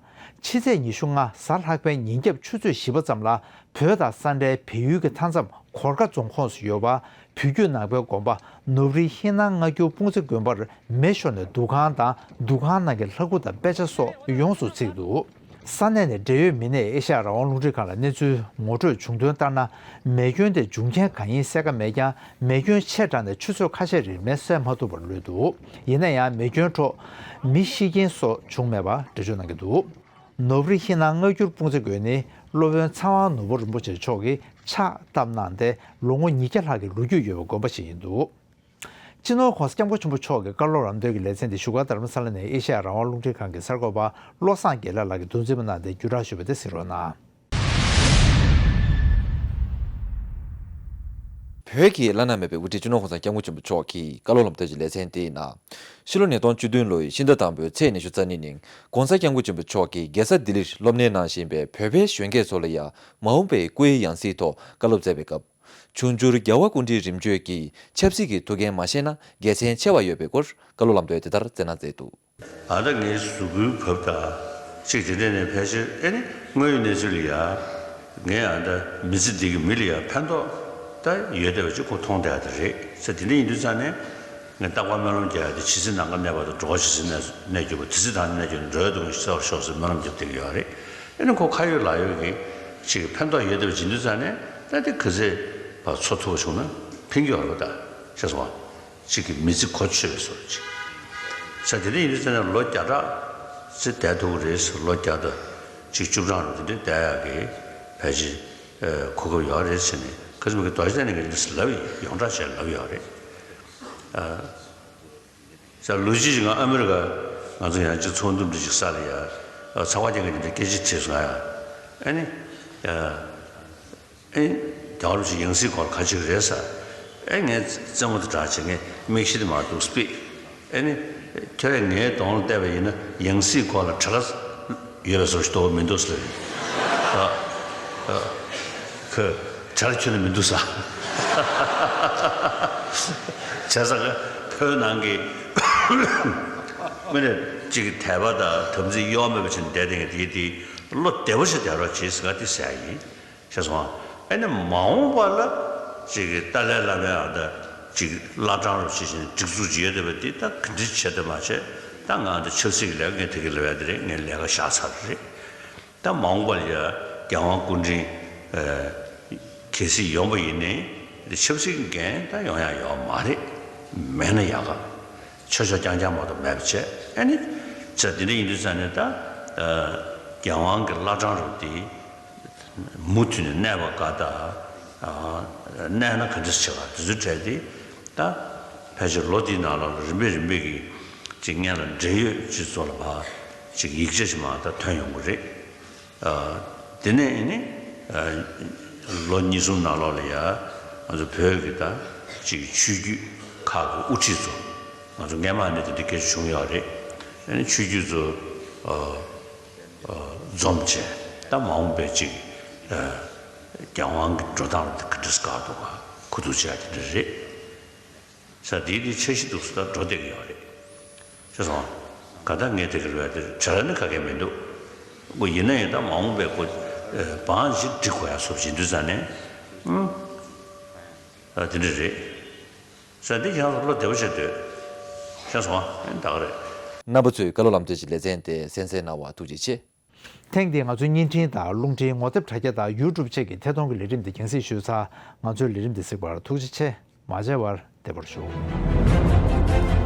ཕྱི་ཚེས་ཉི་ཤུ་ལྔ་གཟའ་ལྷག་པའི་ཉིན་རྒྱབ་ཆུ་ཚོད་བཞི་པ་ཙམ་ལ་བོད་དང་ས་འབྲེལ་བལ་ཡུལ་གྱི་མཐའ་མཚམས་གོར་ཁ་རྫོང་ཁོངས་སུ་ཡོད་པ་བོད་བརྒྱུད་ནང་པའི་དགོན་པ་ནོར་བུ་རི་ཧི་ནང་སྔ་འགྱུར་སྤུངས་རྩེ་དགོན་པར་མེ་ཤོར་ནས་འདུ་ཁང་དང་འདུ་ཁང་ནང་གི་ལྷ་སྐུ་དང་དཔེ་ཆ་སོགས་ཡོངས་སུ་ཚིག་འདུག་ས་གནས་ནས་འབྲེལ་ཡོད་མི་སྣས་ཨེ་ཤ་ཡ་རང་དབང་རླུང་འཕྲིན་ཁང་ལ་གནས་ཚུལ་ངོ་སྤྲོད་བྱུང་དོན་ལྟར་ན། མེ་སྐྱོན་དེ་འབྱུང་རྐྱེན་གང་ཡིན་གསལ་ཁ་མེད་ཀྱང་། མེ་སྐྱོན་ཆེ་དྲགས་ནས་ཆུ་ཚོད་ཁ་ཤས་རིང་མེ་གསོད་མ་ཐུབ་པར་ལུས་འདུག་ཡིན་ན་ཡང་མེ་སྐྱོན་འཕྲོག་མི་ཤི་རྐྱེན་སོགས་བྱུང་མེད་པ་འགྲེལ་བརྗོད་གནང་གི་འདུག་ནོར་བུ་རི་ཧི་ནང་སྔ་འགྱུར་སྤུངས་རྩེ་དགོན་ནི་སློབ་དཔོན་ཚེ་དབང་ནོར་བུ་རིན་པོ་ཆེ་མཆོག་གིས་ཕྱག་བཏབ་གནང་སྟེ་ལོ་ངོ་ཉིས་བརྒྱ་ལྷག་གི་ལོ་རྒྱུས་ཡོད་པའི་དགོན་པ་ཞིག་ཡིན་འདུག་སྤྱི་ནོར་༸གོང་ས་༸སྐྱབས་མགོན་ཆེན་པོ་མཆོག་གི་བཀའ་སློབ་ལམ་སྟོན་གྱི་ལེ་ཚན་འདི་བཞུགས་སྒར་རྡ་རམ་ས་ལ་ནས་ཨེ་ཤ་ཡ་རང་དབང་རླུང་འཕྲིན་ཁང་གི་གསར་འགོད་པ་བློ་བཟང་དགེ་ལེགས་ལགས་ཀྱིས་འདོན་རྩིས་པ་གནང་སྟེ་བརྒྱུད་བསྒྲགས་ཞུས་པ་དེ་གཟིགས་རོགས་གནང་། བོད་ཀྱི་བླ་ན་མེད་པའི་དབུ་ཁྲིད་སྤྱི་ནོར་༸གོང་ས་༸སྐྱབས་མགོན་ཆེན་པོ་མཆོག་གི་བཀའ་སློབ་ལམ་སྟོན་གྱི་ལེ་ཚན་དེའི་ནང་། ཕྱི་ལོ་ཉིས་སྟོང་བཅུ་བདུན་ལོའི་ཕྱི་ཟླ་དང་པོའི་ཚེས་ཉི་ཤུ་རྩ་གཉིས་ཉིན་༸གོང་ས་༸སྐྱབས་མགོན་ཆེན་པོ་མཆོག་གིས་རྒྱལ་ས་ལྡི་ལིར་སློབ་གཉེར་གནང་བཞིན་པའི་བོད་པའི་གཞོན་སྐྱེས་ཚོ་ལ་ཡང་མ་འོངས་པའི་སྐུའི་ཡང་སྲིད་ཐོག་བཀའ་སློབ་སྩལ་བའི་སྐབས། ཆུང་འགྱུར་རྒྱལ་བ་སྐུ་ཕྲེང་རིམ་བྱོན་གྱིས་ཆབ་སྲིད་ཀྱི་ཐུགས་འགན་མ་བཞེས་ན་དགེ་མཚན་ཆེ་བ་ཡོད་པའི་སྐོར་བཀའ་སློབ་ལམ་སྟོན་དེ་ལྟར་སྩལ་གནང་མཛད་འདུག་ཨ་ད་ངའི་གཟུགས་པོའི་བབ་དང་གཅིག་དེ་འདྲས་ནས་ཕལ་ཆེར་ཨེ་ནི་དངོས་ཡོད་གནས་ཚུལ་ལ་ཡ། ངས་ཨ་ད་མི་ཚེ་འདི་གི་མི་ལ་ཡ་ཕན་ཐོགས་ད་ཡོད་བསྡད་པ་ཅིག་ཁོ་མཐོང་བསྡད་ཡ་ད་རེད་ཟེར། དེ་འདྲ་ཡིན་དུས་ཙང་ནས་ངས་རྟག་པར་སྨོན་ལམ་རྒྱག་ཡ་དེ་ཇི་སྲིད་ནམ་མཁའ་གནས་བར་དུ་འགྲོ་བ་ཇི་སྲིད་གནས་གནས་གྱུར་པ། དེ་སྲིད་ད་ནི་གནས་གྱུར་ནས་འགྲོ་བའི་སྡུག་བསྔལ་ཞི་བར་ཤོག་ཟེར་སྨོན་ལམ་རྒྱབ་བསྡད་ཀྱི་ཡོད་རེད། ཨེ་ནི་ཁོ་ཁ་ཡོད་ལག་ཡོད་ཀྱི་ཅིག་ཕན་ཐོགས་ཡོད་བསྡད་པ་ཇི་འདུག་ཙང་ནས་ད་དེ་ག་ཚོད་ཕར་འཚོ་ཐུབ་པ་བྱུང་ན་ཕན་གྱི་ཡོད་རེད་པ། ད་ཤེས་སོང་བ། གཅིག་གི་མི་ཚེ་གོ་ཆོད་པའི་བཟོ་འདྲ་ཅིག་ས་དེ་འདྲ་ཡིན་དུས་ཙང་ནས་ལོ་བརྒྱ་ཕྲག་ཚེ་བསྡད་ཐུབ་ཀྱི་རེད་ཟེར། ལོ་བརྒྱ་དང་གཅིག་བཅུ་གྲངས་རུ་དེ་འདྲ་བསྡད་ཡག་གི་ཕལ་ཆེར་གོ་སྐབས་ཡོད་རེད་ཟེར་ནས་ཁ་སང་གི་རྡོ་རྗེ་གདན་ནས་ངས་འདི་ལབ་ཡོངས་གྲགས་བྱས་ལབ་ཡོད་རེད། ས་ལོ་གཅིག་ཅིག་ང་ཨ་མི་རི་ཀ་ང་ཚོ་ཡང་གཅིག་ཚོགས་འདུ་འདྲ་ཅིག་ས་ལ་ཡ་ཚགས་པར་རྒྱག་མཁན་དེ་འདྲ་སྐད་ཆ་དྲིས་སོང་ང་ཡ། ཨ་ནི། ཨེ། རྒྱལ་བ་རིན་པོ་ཆེ་ཡང་སྲིད་སྐོར་ག་ཅིག་རེད་ཟེར། ཨེ་ངས་རྩེད་མོ་དེ་འདྲ་བྱས། ངས་མིག་ཤེལ་དེ་མར་འདུག་སྤིད། ཨེ་ནི། ཁྱོད་ངའི་གདོང་ལ་བལྟས་པ་ཡིན་ན་ཡང་སྲིད་སྐོར་ལ་བྲེལ་བ་ཡོད་པའི་བཟོ་ཞིག་འདུག་མི་འདུག་ཟེར། ཨ། ཨ། ཁོས་བྲེལ་བ་ཁྱོན་ནས་མི་འདུག་ཟེར། བྱས་ཙང་བོད་ནང་གི་དངོས་གནས་ཅིག་དད་པ་དང་དམ་ཚིག་གཡོ་མེད་པ་བྱས་ནས་བསྡད་བསྡད་མཁན་དེ་དེ་བློ་བདེ་པོ་ཞིག་བསྡད་རོགས་བྱེད་ཟེར་ག་དེ་ཟེར་ཡ་ཡིན། ཤེས་སོང་ཨ། ཨ་ནི་མ་འོངས་པ་ལ་ཅིག་གི་ཏཱ་ལའི་བླ་མའི་ཨ་ད་ཅིག་བླ་བྲང་རུ་བྱེད་བཞིན་སྒྲིག་འཛུགས་ཅིག་ཡོད་བསྡད་པ་དེ་ད་ག་འདྲ་བྱེད་ཐུབ་མ་བྱེད། ད་ང་ཨ་ད་ཆབ་སྲིད་ཀྱི་ལས་ཀ་ངས་དེ་གི་ལས་ཀ་དེ་རེད། ངས་ལས་ཀ་བཞག་ཚར་རེད། ད་མ་འོངས་པ་ལ་ཡ་རྒྱལ་དབང་སྐུ་ཕྲེང་ཨ་གལ་སྲིད་ཡོང་པ་ཡིན་ནའི་ཆབ་སྲིད་ཀྱི་འགན་ད་ཡོང་ཡ་ཡོད་མ་རེད། མེད་ན་ཡག་ག་ཆོག་ཆོག་རྐྱང་རྐྱང་མ་གཏོགས་མེད་པ་བྱས། ཨ་ནི་ཅིག་དེ་འདྲ་ཡིན་དུས་ཙང་ནས་ད་ཨ་རྒྱལ་དབང་གི་བླ་བྲང་རུ་དེ། མུ་མཐུད་ནས་གནས་པ་དགའ་ད། ཨ། གནས་ན་ག་འདྲ་བྱེད་ག་དེ་ཚོའི་གྲས་དེ་ད་ཕལ་ཆེར་ལོ་འདིའི་ནང་ལོགས་ལ་རིམ་པས་རིམ་པས་ཀྱིས་ཅིག་སྔོན་ལ་འབྲེལ་ཡོད་སྤྱི་ཚོགས་ལ་ཕར་ཅིག་ཡིག་ཆ་ཞིག་མར་ད་ཐོན་ཡོང་གི་རེད། ཨ། དེ་ནས་ཨེ་ནི་ཨ་ལོ་གཉིས་གསུམ་ནང་ལོགས་ལ་ཡ་ང་ཚོ་བོད་ཀྱི་ད་ཅིག་ཆོས་བརྒྱུད་ཁག་གི་དབུ་ཁྲིད་ཚོ་ང་ཚོ་སྔོན་མ་ནས་དེ་འདྲ་སྐད་ཆ་བྱུང་ཡོད་རེད། ཨེ་ནི་ཆོས་བརྒྱུད་ཚོ་ཨ། འཛོམས་བྱས་ད་མ་འོངས་པའི་ཅིག་ཨ་རྒྱལ་དབང་གི་འགྲོ་སྟངས་ལ་ག་འདྲ་དགའ་འདུག་ག་གོ་བསྡུར་བྱས་དེ་འདྲ་རེད། ས་དེའི་དེ་འཆར་གཞི་འདུག་ས་ད་འགྲོ་བསྡད་ཀྱི་ཡོད་རེད། ཤེས་སོང་། ག་ད་ངས་དེ་ག་ལ་བས་དེ་བྲེལ་བ་ནི་ག་གེ་མི་འདུག་འོ་ཡིན་ན་ཡང་ད་མ་འོངས་པའི་སྐོར་ཨ་བང་ཞིག་སྒྲིག་དགོས་ཡ་སོབ་བྱེད་དུས་ཙང་ནས་ཨུམ། ཨ་དེ་འདྲ་རེད། ས་འདི་ཡང་བློ་བདེ་པོ་བྱེད་འདོད། ཤེས་སོང་ཨ། ད་ག་རེད། རྣམ་པ་ཚོས་བཀའ་སློབ་ལམ་སྟོན་གྱི་ལེ་ཚན་དེ་གསན་གཟིགས་གནང་བར་ཐུགས་རྗེ་ཆེ། ཐེངས་འདིའི་ང་ཚོའི་བརྙན་འཕྲིན་དང་རླུང་འཕྲིན་ངོ་དེབ་དྲ་རྒྱ་དང་ཡུ་ཊུབ་བཅས་ཀྱི་ཐད་གཏོང་གི་ལས་རིམ་འདི་རྒྱང་སྲིང་ཞུས་ཚར། ང་ཚོའི་ལས་རིམ་འདི་གཟིགས་པར་ཐུགས་རྗེ་ཆེ། མ་མཇལ་བར་བདེ་པར་བཞུགས།